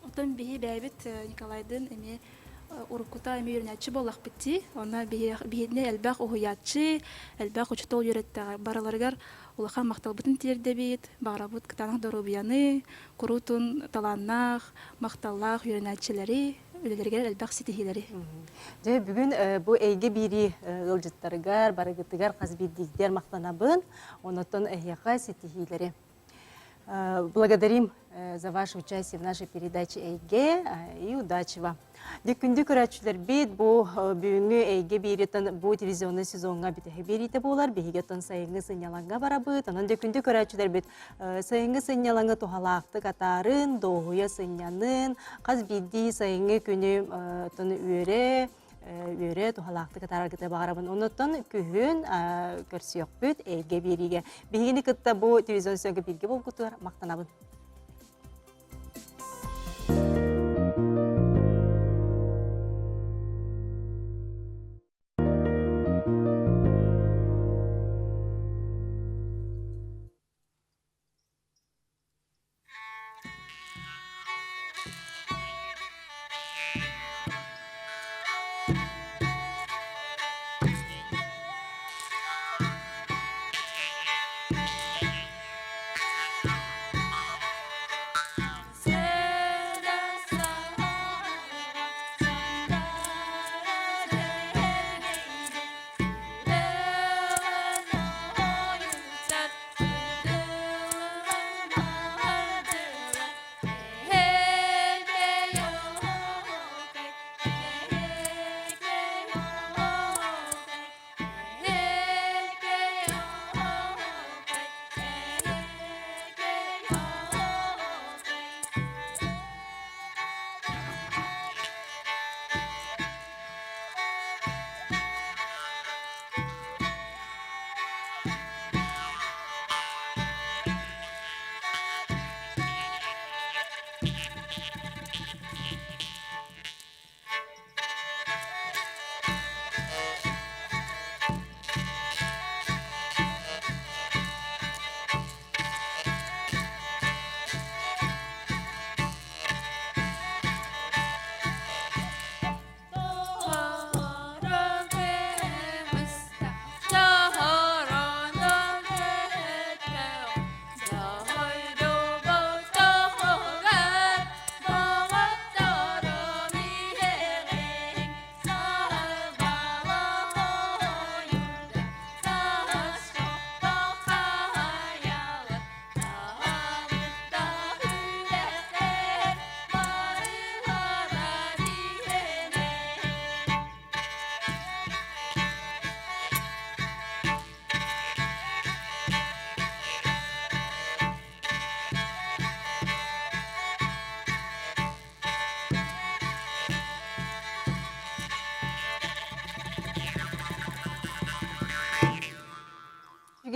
Оттон биһи бэйэбит Николайдыын эмиэ уруккута эмиэ үөрэнээччи буоллахпыт дии. Онно биһиэхэ элбэх уһуйааччы, элбэх учуутал үөрэттэҕэ. Барыларыгар улахан махталбытын тиэрдэбит, баҕарабыт кытаанах доруобуйаны, куруутун талааннаах, махталлаах үөрэнээччилэри, үлэлэригэр элбэх ситиһиилэри. Дьэ, бүгүн бу эйгэ биирии ыалдьыттарыгар, барыгытыгар хас биирдиигитигэр махтанабын. Онотон эһиэхэ ситиһиилэри. Благодарим за ваше участие в нашей передаче «Эйгэ» и удачи вам. Дьэ, күндү көрөөччүлэрбит бу бүгүҥҥү Эйгэ биэритэн бу телевизионный сезоҥҥа бүтэһик биэриитэ буолар. Биһиги оттон сайыҥҥы сынньалаҥҥа барабыт. Онон дьэ, күндү көрөөччүлэрбит сайыҥҥы сынньалаҥы туһалаахтык атаарын, дуоһуйа сынньанын, хас биирдии сайыҥҥы күнү оттон үөрэ, үөрэ туһалаахтык атаараргыта баҕарабын. Оннуттан күһүн көрсүөхпүт Эйгэ биэриигэ. Биһигини кытта бу телевизион сезоҥҥа бииргэ буолбутугар махтанабын.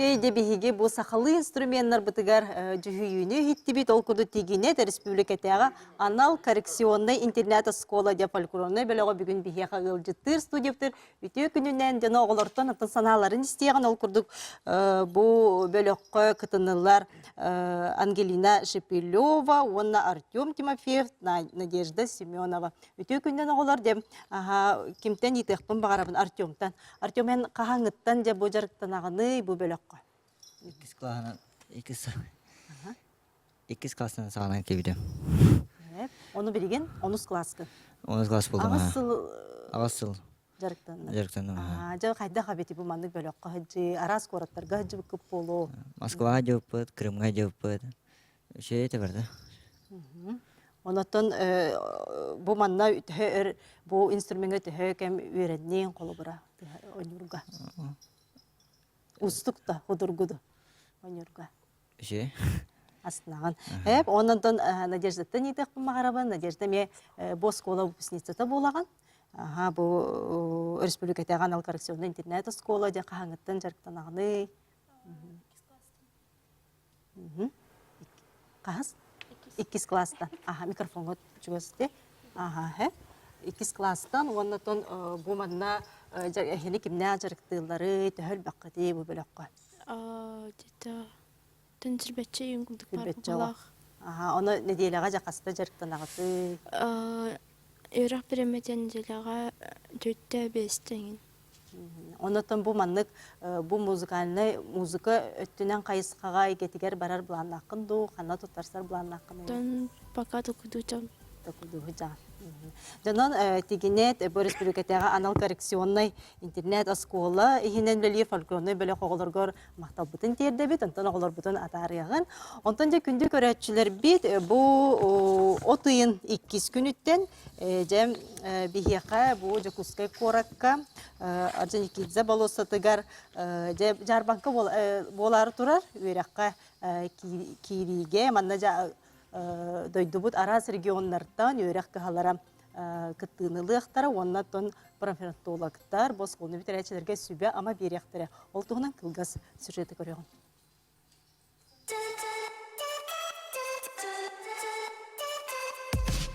үчүгэй де биһиги бу сахалыы инструменнарбытыгар дьүһүйүүнү иһиттибит. Ол курдук Тигинет республикатааҕы анал коррекционнай интернат-оскуола де фольклорнай бөлөҕө бүгүн биһиэхэ ыалдьыттыыр студияптыр үтүө күнүнэн дьоно оҕолортон атын санааларын истиэҕин ол курдук бу бөлөххө кытыннылар Ангелина Шепелева уонна Артем Тимофеев, Надежда Семенова. Үтүө күнүнэн оҕолор дем кимтэн иитиэхпин баҕарабын Артемтан. Артем эн хаһааҥҥыттан дьэ бу дьарыктанаҕыный бу бөлөххө? Иккис класынан иккис иккис класстан саҕалаан киирбитим. Ону билигин онус класска. Онус класс буолдум. Аҕыс сыл Аҕыс сыл дьарыктанна. Дьарыктанным. Дьэ хайдах эбити бу маннык бөлөххө сылдьыы, араас куораттарга сылдьыбыккыт буолуо. Москваҕа дьыбыппыт, Крымҥа дьыбыппыт. Үчүгэй этэ барда. Онотон бу манна төһө өр бу инструмеҥҥа төһө кэм үөрэнниҥ холобура ойуурга? Устук да, худургу да ойуурга. Үчүгэй. Астынаҕын. Эп, онон Надеждаттан иитиэхпин баҕарабын. Надежда эмиэ бу оскуола выпускницата буолаҕын. Аха, бу республикатааҕы анал коррекционный интернет оскуола дьэ хаһааҥҥыттан дьарыктанаҕыный? Хаһыс? Иккис класстан. Аха, микрофоҥҥа чугас ити. Аха, һэ. Иккис класстан уонна тон бу манна эһини кимнээх дьарыктыыллары, төһө элбэххитий бу бөлөххө? Где-то төнтүрбэччэ үйүн курдук баар буоллаах. Аха, ону нэдиэлэҕэ дьэ хаста дьарыктанаҕытый? Үөрэх бириэмэтэ нэдиэлэҕэ төртэ биэстэ эҥин. Онотон бу маннык бу музыкальнай музыка өттүнэн хайысхаҕа эйгэтигэр барар былааннааххын дуу, ханна туттарсар былааннааххын? Тон пока токудуутам. Токудуутам. Дьонон Тигинет бу республикатааҕы анал коррекционнай интернет-оскуола иһинэн үлэлиир фольклорнай бөлөх оҕолоргор махталбытын тиэрдэбит, онтон оҕолорбутун атаарыаҕын. Онтон дьэ күндү көрөөччүлэрбит бу от ыйын иккис күнүттэн дьэ биһиэхэ бу Дьокуускай куоракка Орджоникидзе болуоссатыгар дьэ дьаарбаҥка буолаары турар үөрэххэ киириигэ манна дойдубут араас регионнартан үөрэх кыһалара кыттыыны ылыахтара уонна оттон профилактологтар босхону бүтэрээччилэргэ сүбэ-ама биэриэхтэрэ. Ол туһунан кылгас сюжеты көрүөҕүҥ.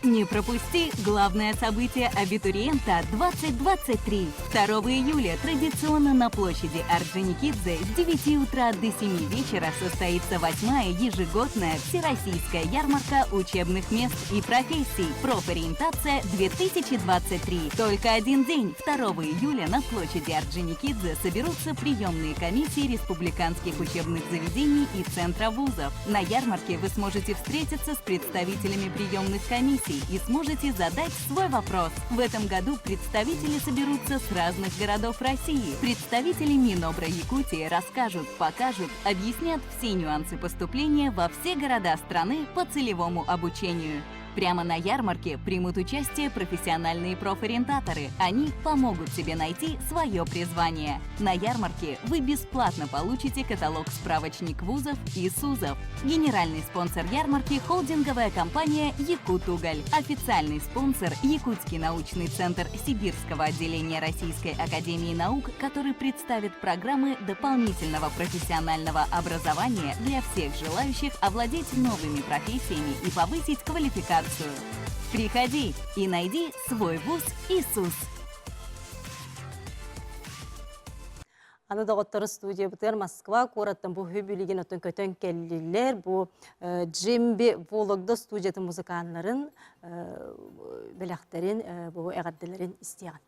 Не пропусти главное событие абитуриента 2023. 2 июля традиционно на площади Орджоникидзе с 9 утра до 7 вечера состоится восьмая ежегодная всероссийская ярмарка учебных мест и профессий «Профориентация 2023». Только один день, 2 июля на площади Орджоникидзе соберутся приемные комиссии республиканских учебных заведений и центра вузов. На ярмарке вы сможете встретиться с представителями приемных комиссий и сможете задать свой вопрос. В этом году представители соберутся с разных городов России. Представители Минобра Якутии расскажут, покажут, объяснят все нюансы поступления во все города страны по целевому обучению. Прямо на ярмарке примут участие профессиональные профориентаторы. Они помогут тебе найти свое призвание. На ярмарке вы бесплатно получите каталог-справочник вузов и СУЗов. Генеральный спонсор ярмарки – холдинговая компания «Якутуголь». Официальный спонсор – Якутский научный центр Сибирского отделения Российской академии наук, который представит программы дополнительного профессионального образования для всех желающих овладеть новыми профессиями и повысить квалификацию. Приходи и найди свой вуз Иисус. Аны доҕоттору студиябытыгар Москва куораттан бу билигин оттон көтөн кэллилэр. Бу Джимби Вологда студиятын музыканнарын бэлэхтэрин, бу эҕэрдэлэрин истиэҕин.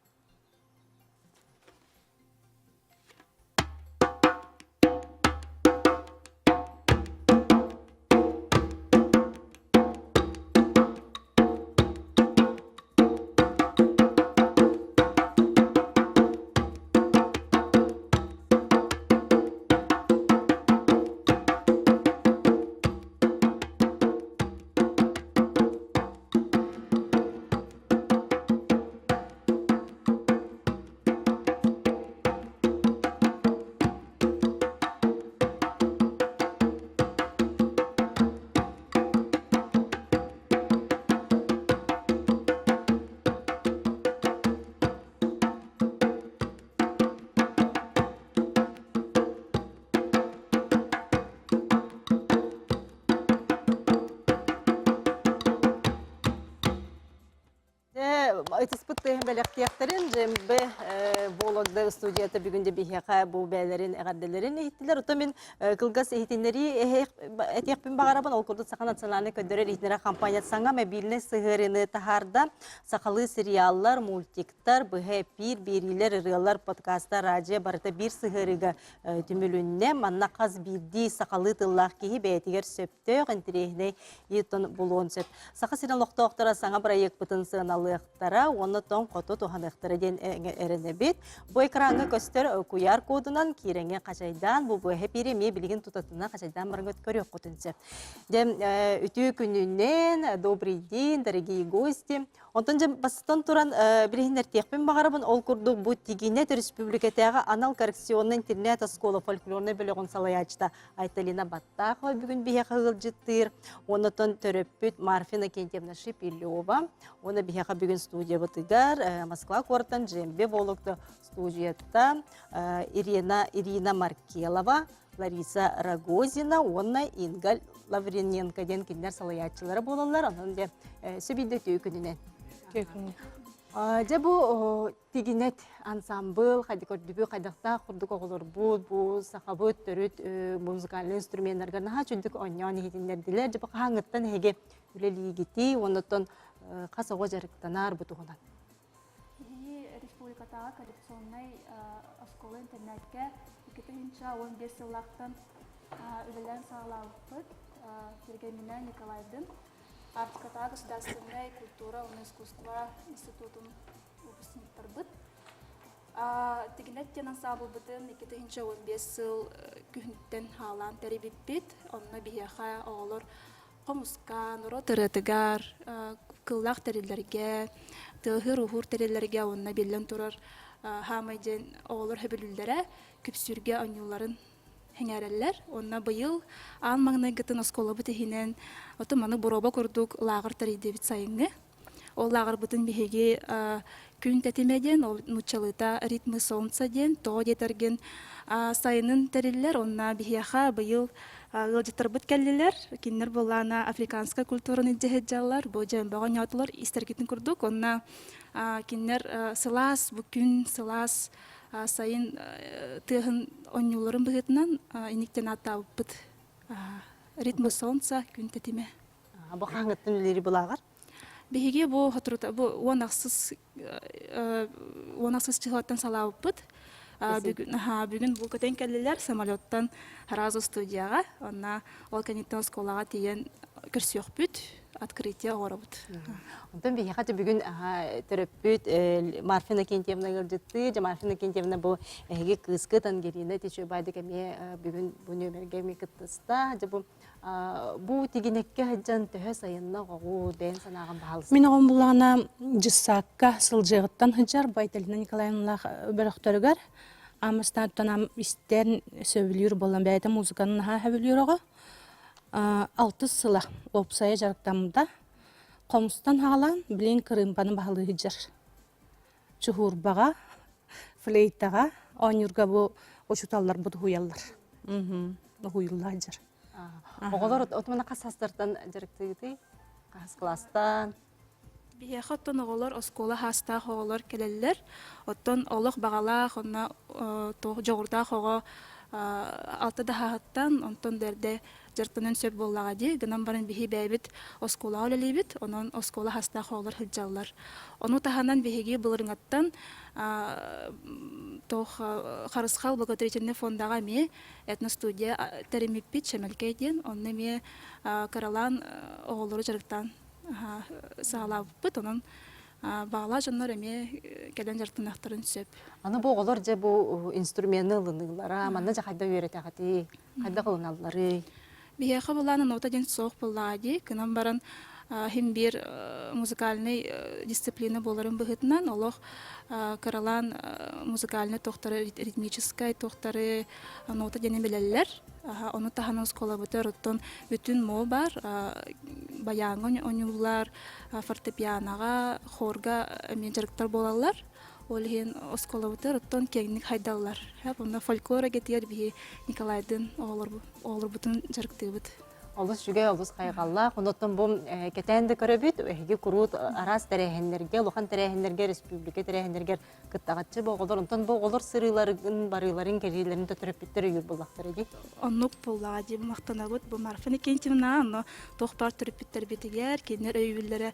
Ытыспыт тыаһын бэлэхтиэхтэрин ЖМБ Вологда студията бүгүн де биһиэхэ бу бээлэрин эҕэрдэлэрин иһиттилэр. Оттон мин кылгас иһитиннэрии этиэхпин баҕарабын. Ол курдук Саха национальнай көрдөрөр иһитиннэрэр компания саҥа мобильнай сыһыарыыны таһаарда. Сахалыы сериаллар, мультиктар, быһа эпиир, биэриилэр, ырыалар, подкастар, радио барыта биир сыһыарыыга түмүлүннэ. Манна хас биирдии сахалыы тыллаах киһи бэйэтигэр сөптөөх, интэриэһинэй иитон булуон сөп. Саха сирин олохтоохторо саҥа бырайыакпытын сыаналыахтара уонна тоҥ хоту туһаныахтара диэн эрэнэбит. Бу экраҥҥа көстөр куйаар кодунан киирэҥҥэ хачайдаан бу быһа эпиири эмиэ билигин тутатына хачайдаан баран көрүөххүтүн сөп. Дьэ, үтүө күнүнэн, добрый день, дорогие гости. Онтон дьэ бастатан туран билиһиннэртиэхпин баҕарабын, ол курдук бу Тигинет республикатааҕы анал коррекционнай интернет-оскуола фольклорнай бөлөҕүн салайааччыта Айталина Баттахова бүгүн биһиэхэ ыалдьыттыыр. Оннотон төрөппүт Марфина Кентьевна Шипилева. Уонна биһиэхэ бүгүн студиябытыгар Москва куораттан Джембе Вологда студията Ирина, Ирина Маркелова, Лариса Рогозина уонна Инга Лавриненко диэн кинилэр салайааччылара буолаллар. Онон дьэ сөбүйдэ үтүө күнүнэн. Дьэ бу Тигинэт ансамбыл хайда көрдүбү хайдахтаах курдук оҕолорбут бу сахабыт төрүт музыкальнай инструменнарга наһаа чүдүк оонньоон иһитиннэрдилэр. Дьэ бу хаһааҥҥыттан эһиги үлэлиигитий уоннаттан хас оҕо дьарыктанар бу туһунан? Биһиги республикатааҕы коррекционнай оскуола-интернакка 2015 сыллаахтан үлэлээн саҕалаабыппыт. Кэргэмминээн Николайдын Арктикатааҕы государственнай культура уонна искусство институтун выпускниктарбыт. Тигинэт диэн ансаамбылбытын 2015 сыл күһүнтэн хаалаан тэрийбиппит. Онно биһиэхэ оҕолор хомуска, норуот ырыатыгар, кыллаах тэриллэргэ, тыаһыыр-ууһуур тэриллэргэ уонна биллэн турар хаамай диэн оҕолор сөбүлүүллэрэ, күпсүүргэ оонньуулларын сэҥээрэллэр. Уонна быйыл аан маҥнайгытын оскуолабыт иһинэн оту маны боруоба курдук лааҕыр тэрийдибит сайыҥҥы. Ол лааҕырбытын биһиги күн тэтимэ диэн, ол нууччалыыта ритмы солнца диэн, тоҕо диэтэргин сайынын тэриллэр. Онно биһиэхэ быйыл ыалдьыттарбыт кэллилэр. Кинилэр буоллаана африканскай культураны илдьэ сылдьаллар. Бу дьээмбэҕэ оонньоотулар истэргитин курдук. Онно кинилэр сылаас, бу күн сылаас сайын тыаһын оонньууларын быһыытынан инниктэн ааттаабыппыт. Ритмы солнца, күн тэтимэ. Бу хаһааҥҥыттан үлэлиир былааҕар? Биһиги бу соторута бу 16 16 числоттан салаабыппыт. Бүгүн, бүгүн бу көтөн кэллилэр самолеттан сразу студияҕа. Онно ол кэнниттэн оскуолаҕа тиийэн көрсүөхпүт, открытие оҥоробут. Онтон биһиэхэ бүгүн төрөппүт Марфина Кентьевна ыалдьыттыы. Дьэ Марфина Кентьевна бу эһиги кыыскыт Ангелина Тичубайдык эмиэ бүгүн бу нүөмэргэ эмиэ кыттыста. Дьэ бу Бу тигинэккэ сылдьан төһө сайынна оҕоҕу бэйэн санааҕын баһаалыста. Мин оҕом буллаҕына дьыссаакка сылдьыаҕыттан сылдьар Байталина Николаевналаах бөлөхтөрүгэр Амыстааттан ам истэн сөбүлүүр буолан бэйэтэ музыканы наһаа сөбүлүүр оҕо. Алтыс сыла уопсайа дьарыктаммыта. Хомустан хаалан билин кырыымпаны баһылыы сылдьар. Чуһуурбаҕа, флейтаҕа оонньуурга бу учууталларбыт уһуйаллар. Уһуйулла сылдьар. Оҕолор отумана хас саастартан дьарыктыыгытый? Хас кылаастан? Биһиэхэ оттон оҕолор оскуола саастаах оҕолор кэлэллэр. Оттон олох баҕалаах, онно туох дьоҕурдаах оҕо алта да сааһыттан, онтон да эрдэ дьарыктаныан сөп буоллаҕа дии. Гынан баран биһи бэйэбит оскуолаҕа үлэлиибит, онон оскуола саастаах оҕолор сылдьаллар. Ону таһынан биһиги былырыҥаттан туох Харысхал благотворительнай фондаҕа эмиэ этностудия тэриммиппит Шэмэлкэй диэн. Онно эмиэ кыралаан оҕолору дьарыктаан саҕалаабыппыт. Онон баҕалаах дьоннор эмиэ кэлэн дьарыктаныахтарын сөп. Аны бу оҕолор дьэ бу инструмены ылыныылара, манна дьэ хайдах үөрэтэҕитий? Хайдах ылыналларый? Биһиэхэ былаана нота диэн суох буоллаҕа дии. Гынан баран иһин биир музыкальнай дисциплина буоларын быһыытынан олох кыралаан музыкальнай туохтары ритмическай туохтары нота диэни билэллэр. Ону таһынан оскуолабытыгар оттон бүтүн мо бар баяҥҥа оонньууллар, фортепианоҕа, хорга эмиэ дьарыктар буолаллар. Ол иһин оскуолабытыгар оттон киэҥник хайдаллар. Онно фольклор эйгэтигэр биһи Николайдыын оҕолорбутун дьарыктыыбыт. Олус үчүгэй, олус хайҕаллаах. Онуттан бу кэтээн да көрөбүт, эһиги куруут араас тэрээһиннэргэ, улахан тэрээһиннэргэ, республика тэрээһиннэригэр кыттаҕаччы бу оҕолор. Онтон бу оҕолор сырыыларын, барыыларын, кэлиилэрин да төрөппүттэр өйүүр буоллахтара дии. Оннук буоллаҕа дии махтанабыт бу Марфа Никитична, онно туох баар төрөппүттэрбитигэр, кинилэр өйүүллэрэ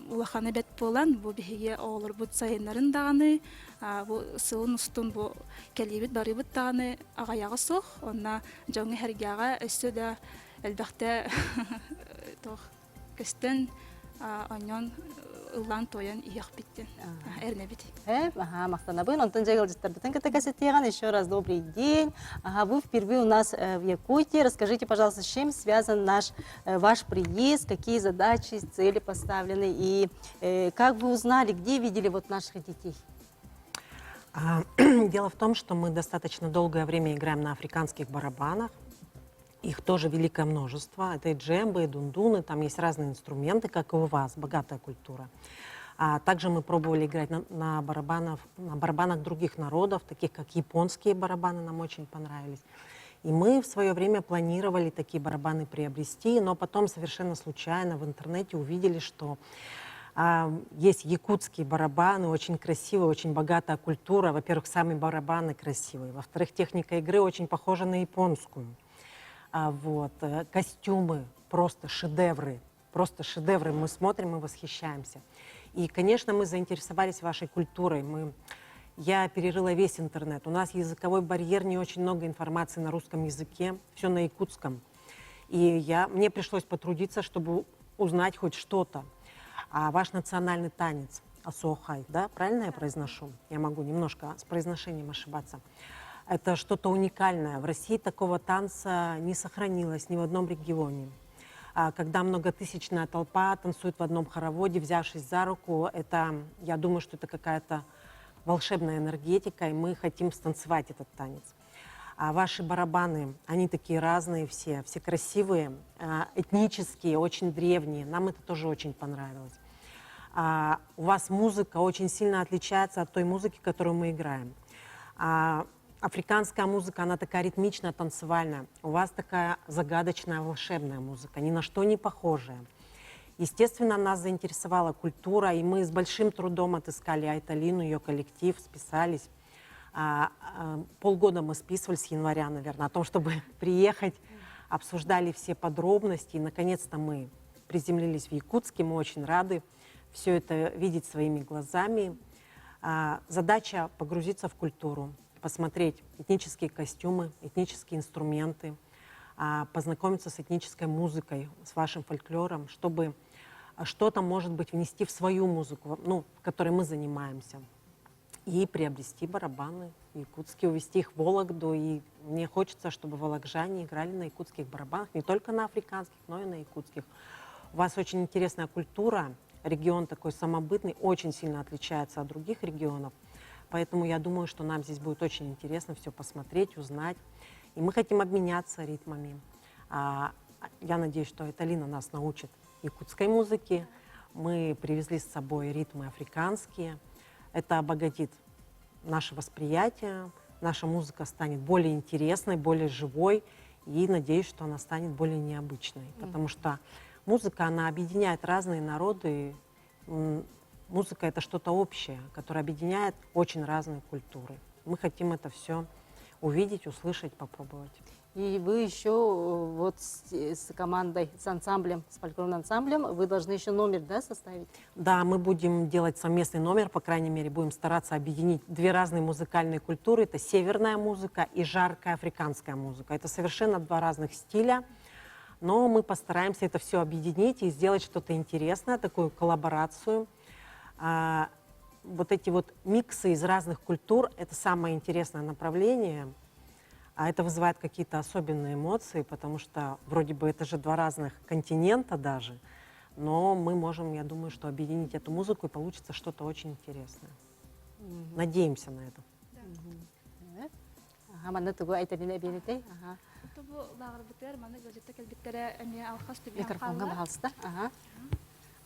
улахана бэт буолан, бу биһиги оҕолорбут сайыннарын даҕаны, бу сылын устун бу кэлиибит барыыбыт даҕаны аҕыйаҕа суох. Онно дьоҥҥо-сэргэҕэ өссө да элбэхтэ туох көстөн оонньоон ыллаан-туойан иһиэхпит диэн эрэнэбит. Ага, махтанабын. Онтон дьэ ыалдьыттарбытын кытта кэсэтиэҕин. Еще раз добрый день. Ага, вы впервые у нас в Якутии. Расскажите, пожалуйста, с чем связан наш, ваш приезд, какие задачи, цели поставлены и как вы узнали, где видели вот наших детей? Дело в том, что мы достаточно долгое время играем на африканских барабанах. Их тоже великое множество. Это и джембы, и дундуны, там есть разные инструменты, как и у вас, богатая культура. А также мы пробовали играть на, на, барабанах, на барабанах других народов, таких как японские барабаны нам очень понравились. И мы в свое время планировали такие барабаны приобрести, но потом совершенно случайно в интернете увидели, что а, есть якутские барабаны, очень красивые, очень богатая культура. Во-первых, сами барабаны красивые. Во-вторых, техника игры очень похожа на японскую. А, вот. Э, костюмы просто шедевры. Просто шедевры. Мы смотрим и восхищаемся. И, конечно, мы заинтересовались вашей культурой. Мы я перерыла весь интернет. У нас языковой барьер, не очень много информации на русском языке, все на якутском. И я, мне пришлось потрудиться, чтобы узнать хоть что-то. А ваш национальный танец, Асуохай, да, правильно я произношу? Я могу немножко с произношением ошибаться. Это что-то уникальное. В России такого танца не сохранилось ни в одном регионе. А когда многотысячная толпа танцует в одном хороводе, взявшись за руку, это, я думаю, что это какая-то волшебная энергетика, и мы хотим станцевать этот танец. А ваши барабаны, они такие разные все, все красивые, а, этнические, очень древние. Нам это тоже очень понравилось. А, у вас музыка очень сильно отличается от той музыки, которую мы играем. А, африканская музыка, она такая ритмичная, танцевальная. У вас такая загадочная, волшебная музыка, ни на что не похожая. Естественно, нас заинтересовала культура, и мы с большим трудом отыскали Айталину, ее коллектив, списались. А, а, полгода мы списывались с января, наверное, о том, чтобы приехать, обсуждали все подробности, и наконец-то мы приземлились в Якутске, мы очень рады все это видеть своими глазами. А, задача погрузиться в культуру, посмотреть этнические костюмы, этнические инструменты, а, познакомиться с этнической музыкой, с вашим фольклором, чтобы что-то, может быть, внести в свою музыку, ну, которой мы занимаемся, и приобрести барабаны якутские, увезти их в Вологду. И мне хочется, чтобы вологжане играли на якутских барабанах, не только на африканских, но и на якутских. У вас очень интересная культура, регион такой самобытный, очень сильно отличается от других регионов. Поэтому я думаю, что нам здесь будет очень интересно все посмотреть, узнать. И мы хотим обменяться ритмами. А, я надеюсь, что Айталина нас научит якутской музыке. Мы привезли с собой ритмы африканские. Это обогатит наше восприятие, наша музыка станет более интересной, более живой, и надеюсь, что она станет более необычной, потому что музыка, она объединяет разные народы. Музыка — это что-то общее, которое объединяет очень разные культуры. Мы хотим это все увидеть, услышать, попробовать. И вы еще э, вот с, с командой, с ансамблем, с фольклорным ансамблем, вы должны еще номер, да, составить? Да, мы будем делать совместный номер, по крайней мере, будем стараться объединить две разные музыкальные культуры. Это северная музыка и жаркая африканская музыка. Это совершенно два разных стиля, но мы постараемся это все объединить и сделать что-то интересное, такую коллаборацию. А, вот эти вот миксы из разных культур – это самое интересное направление – а это вызывает какие-то особенные эмоции, потому что вроде бы это же два разных континента даже, но мы можем, я думаю, что объединить эту музыку и получится что-то очень интересное. Надеемся на это. Аха, манна тугу Айталина эбиэнитэй? Аха. Бу лааҕырбытыгар манна ыалдьытта кэлбиттэрэ эмиэ алхас түбэһэн Микрофоҥҥа хаалла. баһаалыста. Аха.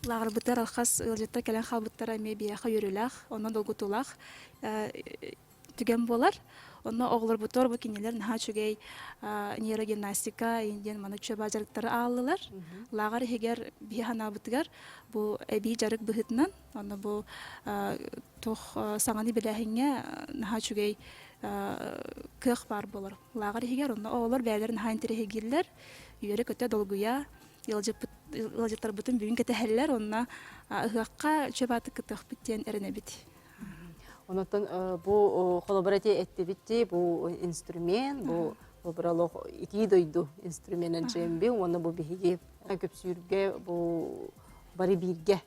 Лааҕырбытыгар алхас ыалдьыттар кэлэн хаалбыттара эмиэ биһиэхэ үөрүүлээх, онно долгутуулаах. түгэн буолар. Онно оҕолорбутугар бу кинилэр наһаа үчүгэй нейрогимнастика диэн маны үчүгэй дьарыктары ааллылар. Лааҕыр иһигэр биһи санаабытыгар бу эбии дьарык быһыытынан онно бу туох саҥаны билээһиҥҥэ наһаа үчүгэй кыах баар буолар. Лааҕыр иһигэр онно оҕолор бэйэлэрин наһаа интэриэһиргииллэр, үөрэ-көтө долгуйа ыалдьыттарбытын бүгүн кэтэһэллэр уонна ыһыахха үчүгэй баатык кыттыахпыт диэн эрэнэбит. Онон бу холобура эти эттибитти бу инструмент, бу холобура олох итии дойду инструмена джемби уонна бу биһиги көпсүүргэ бу бары бииргэ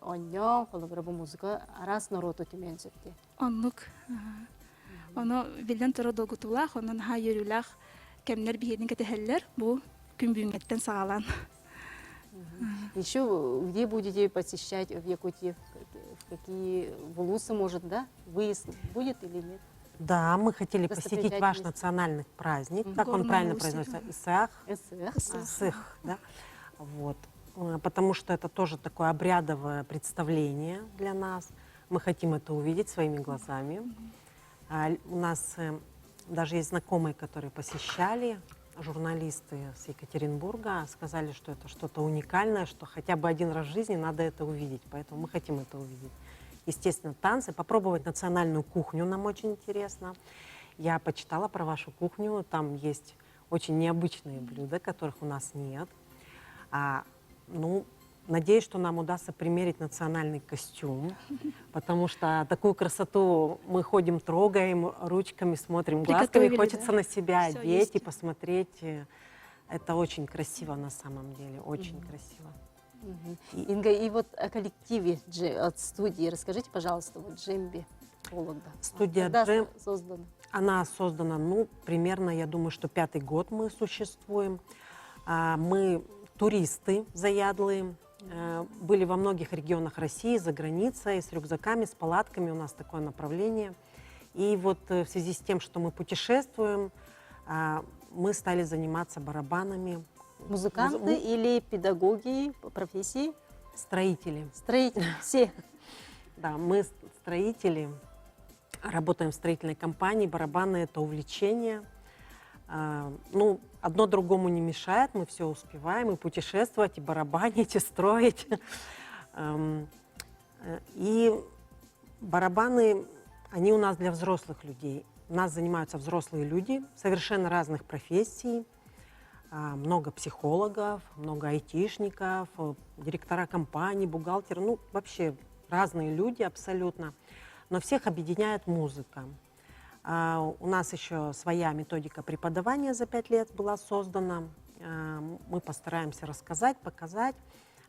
оонньоон холобура бу музыка араас норуоту түмүөн сөп диэн. Оннук. Ону биллэн турар долгутуулаах, онон наһаа үөрүүлээх кэмнэр биһиэни кэтэһэллэр бу күн бүгүҥҥэттэн саҕалаан. Еще где будете посещать в Якутии? В какие вулусы, может, да? Выезд будет или нет? Да, мы хотели посетить ваш национальный праздник. Как он правильно произносится? Исах? Исах. Исых, да. Вот. Потому что это тоже такое обрядовое представление для нас. Мы хотим это увидеть своими глазами. А, у нас э, даже есть знакомые, которые посещали, журналисты с Екатеринбурга, сказали, что это что-то уникальное, что хотя бы один раз в жизни надо это увидеть. Поэтому мы хотим это увидеть. Естественно, танцы, попробовать национальную кухню нам очень интересно. Я почитала про вашу кухню, там есть очень необычные блюда, которых у нас нет. А, ну, надеюсь, что нам удастся примерить национальный костюм, потому что такую красоту мы ходим, трогаем ручками, смотрим глазками, хочется да? на себя Всё одеть есть. и посмотреть. Это очень красиво на самом деле, очень mm красиво. Угу. Инга, и вот о коллективе от студии расскажите, пожалуйста, вот Джемби Вологда. Студия Когда Джем создана? Она создана, ну, примерно, я думаю, что пятый год мы существуем. А, мы туристы заядлые, э, были во многих регионах России, за границей, с рюкзаками, с палатками, у нас такое направление. И вот э, в связи с тем, что мы путешествуем, а, мы стали заниматься барабанами. Музыканты Муз... или педагоги по профессии? Строители. Строители, все. Да, мы строители, работаем в строительной компании, барабаны – это увлечение – а, ну, одно другому не мешает, мы все успеваем и путешествовать, и барабанить, и строить. Эм, э, и барабаны, они у нас для взрослых людей. У нас занимаются взрослые люди совершенно разных профессий. А, много психологов, много айтишников, э, директора компаний, бухгалтеры, ну, вообще разные люди абсолютно. Но всех объединяет музыка. А, у нас еще своя методика преподавания за пять лет была создана. А, мы постараемся рассказать, показать.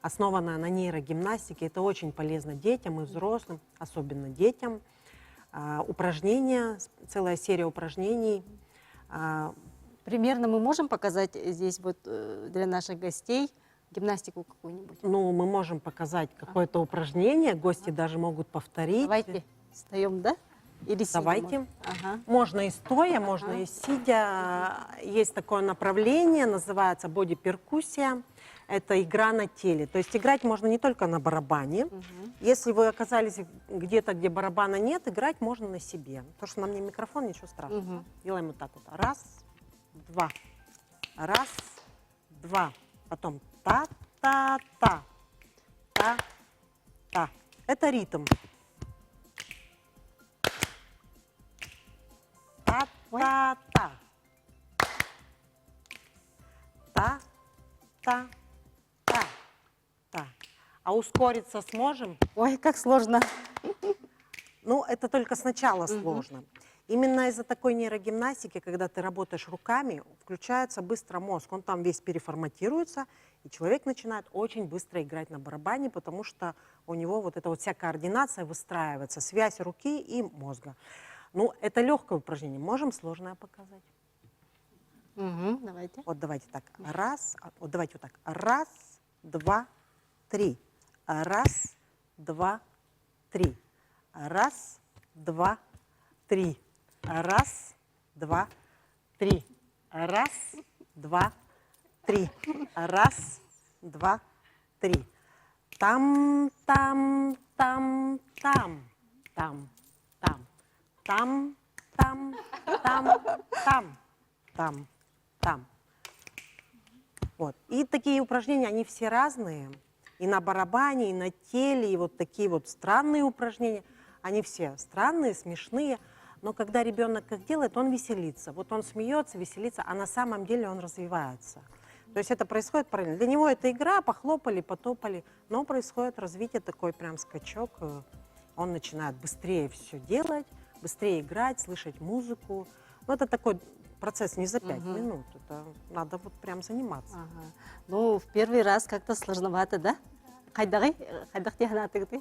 Основана на нейрогимнастике. Это очень полезно детям и взрослым, особенно детям. А, упражнения, целая серия упражнений. Примерно мы можем показать здесь вот э, для наших гостей гимнастику какую-нибудь? Ну, мы можем показать какое-то упражнение, гости даже могут повторить. Давайте встаем, да? Или сидя Давайте. Ага. Можно и стоя, ага. можно и сидя. Есть такое направление, называется боди-перкуссия. Это игра на теле. То есть играть можно не только на барабане. Угу. Если вы оказались где-то, где барабана нет, играть можно на себе. То, что на мне микрофон, ничего страшного. Угу. Делаем вот так вот. Раз, два. Раз, два. Потом та-та-та. Та-та. Это ритм. Та-та-та. Та-та-та. Та. А ускориться сможем? Ой, как сложно. Ну, это только сначала сложно. Именно из-за такой нейрогимнастики, когда ты работаешь руками, включается быстро мозг. Он там весь переформатируется, и человек начинает очень быстро играть на барабане, потому что у него вот эта вот вся координация выстраивается, связь руки и мозга. Ну, это легкое упражнение. Можем сложное показать? Угу, давайте. Вот давайте так. Раз, а, вот давайте вот так. Раз, два, три. Раз, два, три. Раз, два, три. Раз, два, три. Раз, два, три. Раз, два, три. Там, там, там, там, там, там, там, Там, там, там, там, там. Вот. И такие упражнения, они все разные. И на барабане, и на теле, и вот такие вот странные упражнения. Они все странные, смешные. Но когда ребенок их делает, он веселится. Вот он смеется, веселится, а на самом деле он развивается. То есть это происходит параллельно. Для него это игра, похлопали, потопали, но происходит развитие, такой прям скачок. Он начинает быстрее все делать, быстрее играть, слышать музыку. Ну, это такой процесс не за пять Мгм. минут. Это надо вот прям заниматься. Ага. Ну, в первый раз как-то сложновато, да? Хайдаҕый? Хайдах диэхнаатыгытый?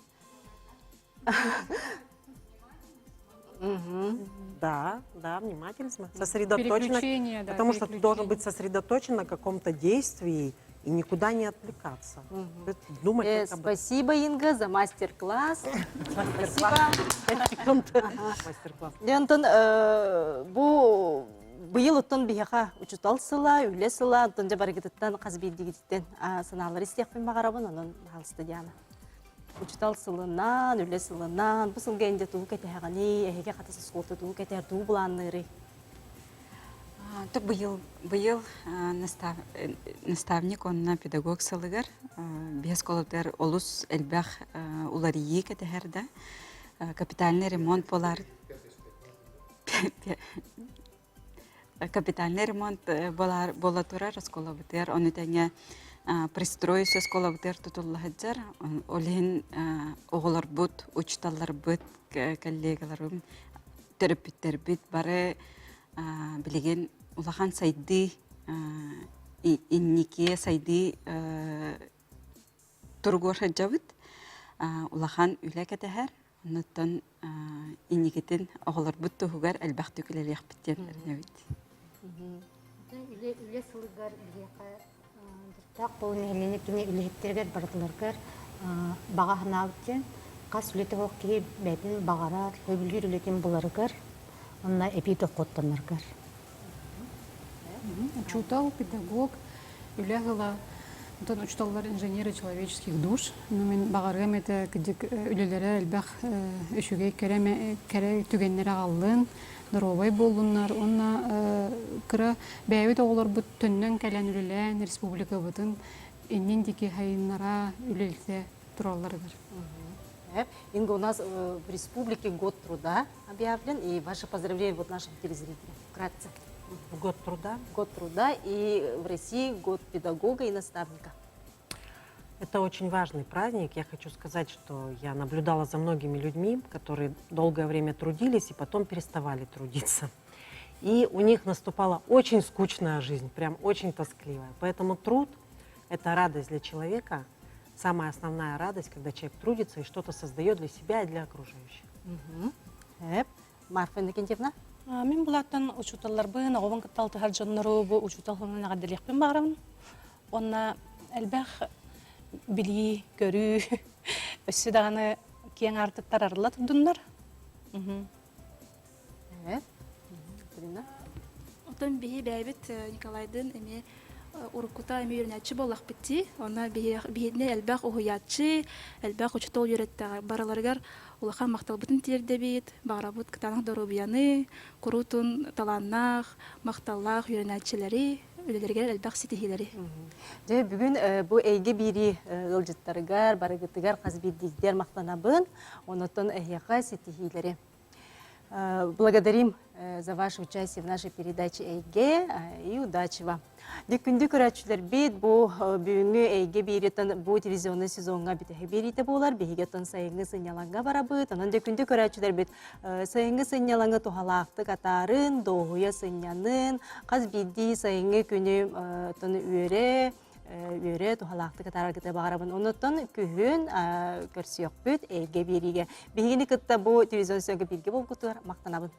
Да, да, внимательность, сосредоточенность. Переключение, да, Потому что ты должен быть переключение. сосредоточен на каком-то действии и никуда не отвлекаться. То есть Думать Э, только об этом. спасибо, Инга, за мастер-класс. Спасибо. Пять секунд. Мастер-класс. Дьэ, онтон э, бу быйыл оттон биһиэхэ учутал сыла, үлэ сыла, онтон дьэ барыгытыттан хас биирдигититтэн санаалары истиэхпин баҕарабын, онон хаалыста Диана. Учутал сылынан, үлэ сылынан, бу сылга инде тугу кэтэһэҕиний, эһиги хатас оскуолата тугу кэтэр, тугу былаанныырый? То быйыл быйыл наставник уонна педагог сылыгар биэс оскуолатыгар олус элбэх уларыйыы кэтэһэр да капитальный ремонт буолар капитальный ремонт буолар буола турар оскуолабытыгар ону тэҥэ пристрой оскуолабытыгар тутулла сылдьар ол иһин оҕолорбут учууталларбыт коллегаларым төрөппүттэрбит бары билигин улахан сайдыы инники сайдыы туругуар сылдьабыт улахан үлэ кэтэһэр оннуттан инникитин оҕолорбут туһугар элбэхтик үлэлиэхпит диэн эрэнэбит Үлэ үлэ сылыгар биһиэхэ дьарыктаах буолан нэһилиэнньэ кини үлэһиттэригэр барытыларыгар баҕа санаабыт диэн хас үлэтэ суох киһи бэйэтин баҕарар, сөбүлүүр үлэтин буларыгар уонна эбии дохуоттанарыгар. Учуутал, педагог, үлэ ыла, онтон учууталлар инженеры человеческих душ. Ну, мин баҕарыам этэ кырдьык үлэлэрэ элбэх үчүгэй кэрэ кэрэ түгэннэри аҕаллын, доруобай буоллуннар уонна кыра бэйэбит оҕолорбут төннөн кэлэн үлэлээн республикабытын иннин диэки сайыннара үлэлэтэ туралларыгар. Инга, у нас в республике год труда объявлен, и ваше поздравление вот нашим телезрителям. Вкратце. Год труда? Год труда и в России год педагога и наставника. Это очень важный праздник. Я хочу сказать, что я наблюдала за многими людьми, которые долгое время трудились и потом переставали трудиться. И у них наступала очень скучная жизнь, прям очень тоскливая. Поэтому труд – это радость для человека, самая основная радость, когда человек трудится и что-то создает для себя и для окружающих. Эп, Марфа Иннокентьевна? Мин булааттан учууталларбын, оҕобун кытта алтыһар дьоннору бу учуутал сылынан эҕэрдэлиэхпин баҕарабын. Уонна элбэх билии, көрүү, өссө даҕаны киэҥ аартыктар арылла турдуннар. Оттон биһи бэйэбит Николайдыын эмиэ уруккута эмиэ үөрэнээччи буоллахпыт дии. Онно биһиэхэ элбэх уһуйааччы, элбэх учуутал үөрэттэҕэ. Барыларыгар улахан махталбытын тиэрдэбит, баҕарабыт кытаанах доруобуйаны, куруутун талааннаах, махталлаах үөрэнээччилэри, үлэлэригэр элбэх ситиһиилэри. Дьэ, бүгүн бу эйгэ биирии ыалдьыттарыгар, барыгытыгар хас биирдиигитигэр махтанабын. Онотон эһиэхэ ситиһиилэри. Благодарим за ваше участие в нашей передаче «Эйгэ» и удачи вам. Күндү көрөөччүлэрбит бу бүгүҥҥү Эйгэ бииритэн бу телевизионный сезоҥҥа бүтэһи биэриитэ буолар. Биһиги оттон сайыҥҥы сынньалаҥҥа барабыт. Онон күндү көрөөччүлэрбит сайыҥҥы сынньалаҥы туһалаахтык атаарын, дуоһуйа сынньанын, хас биирдии сайыҥҥы күнү оттон үөрэ, үөрэ туһалаахтык атаараргыта баҕарабын. Оннуттан күһүн көрсүөхпүт Эйгэ биэриигэ. Биһигини кытта бу телевизион сезоҥҥа бииргэ буолбутугар махтанабын.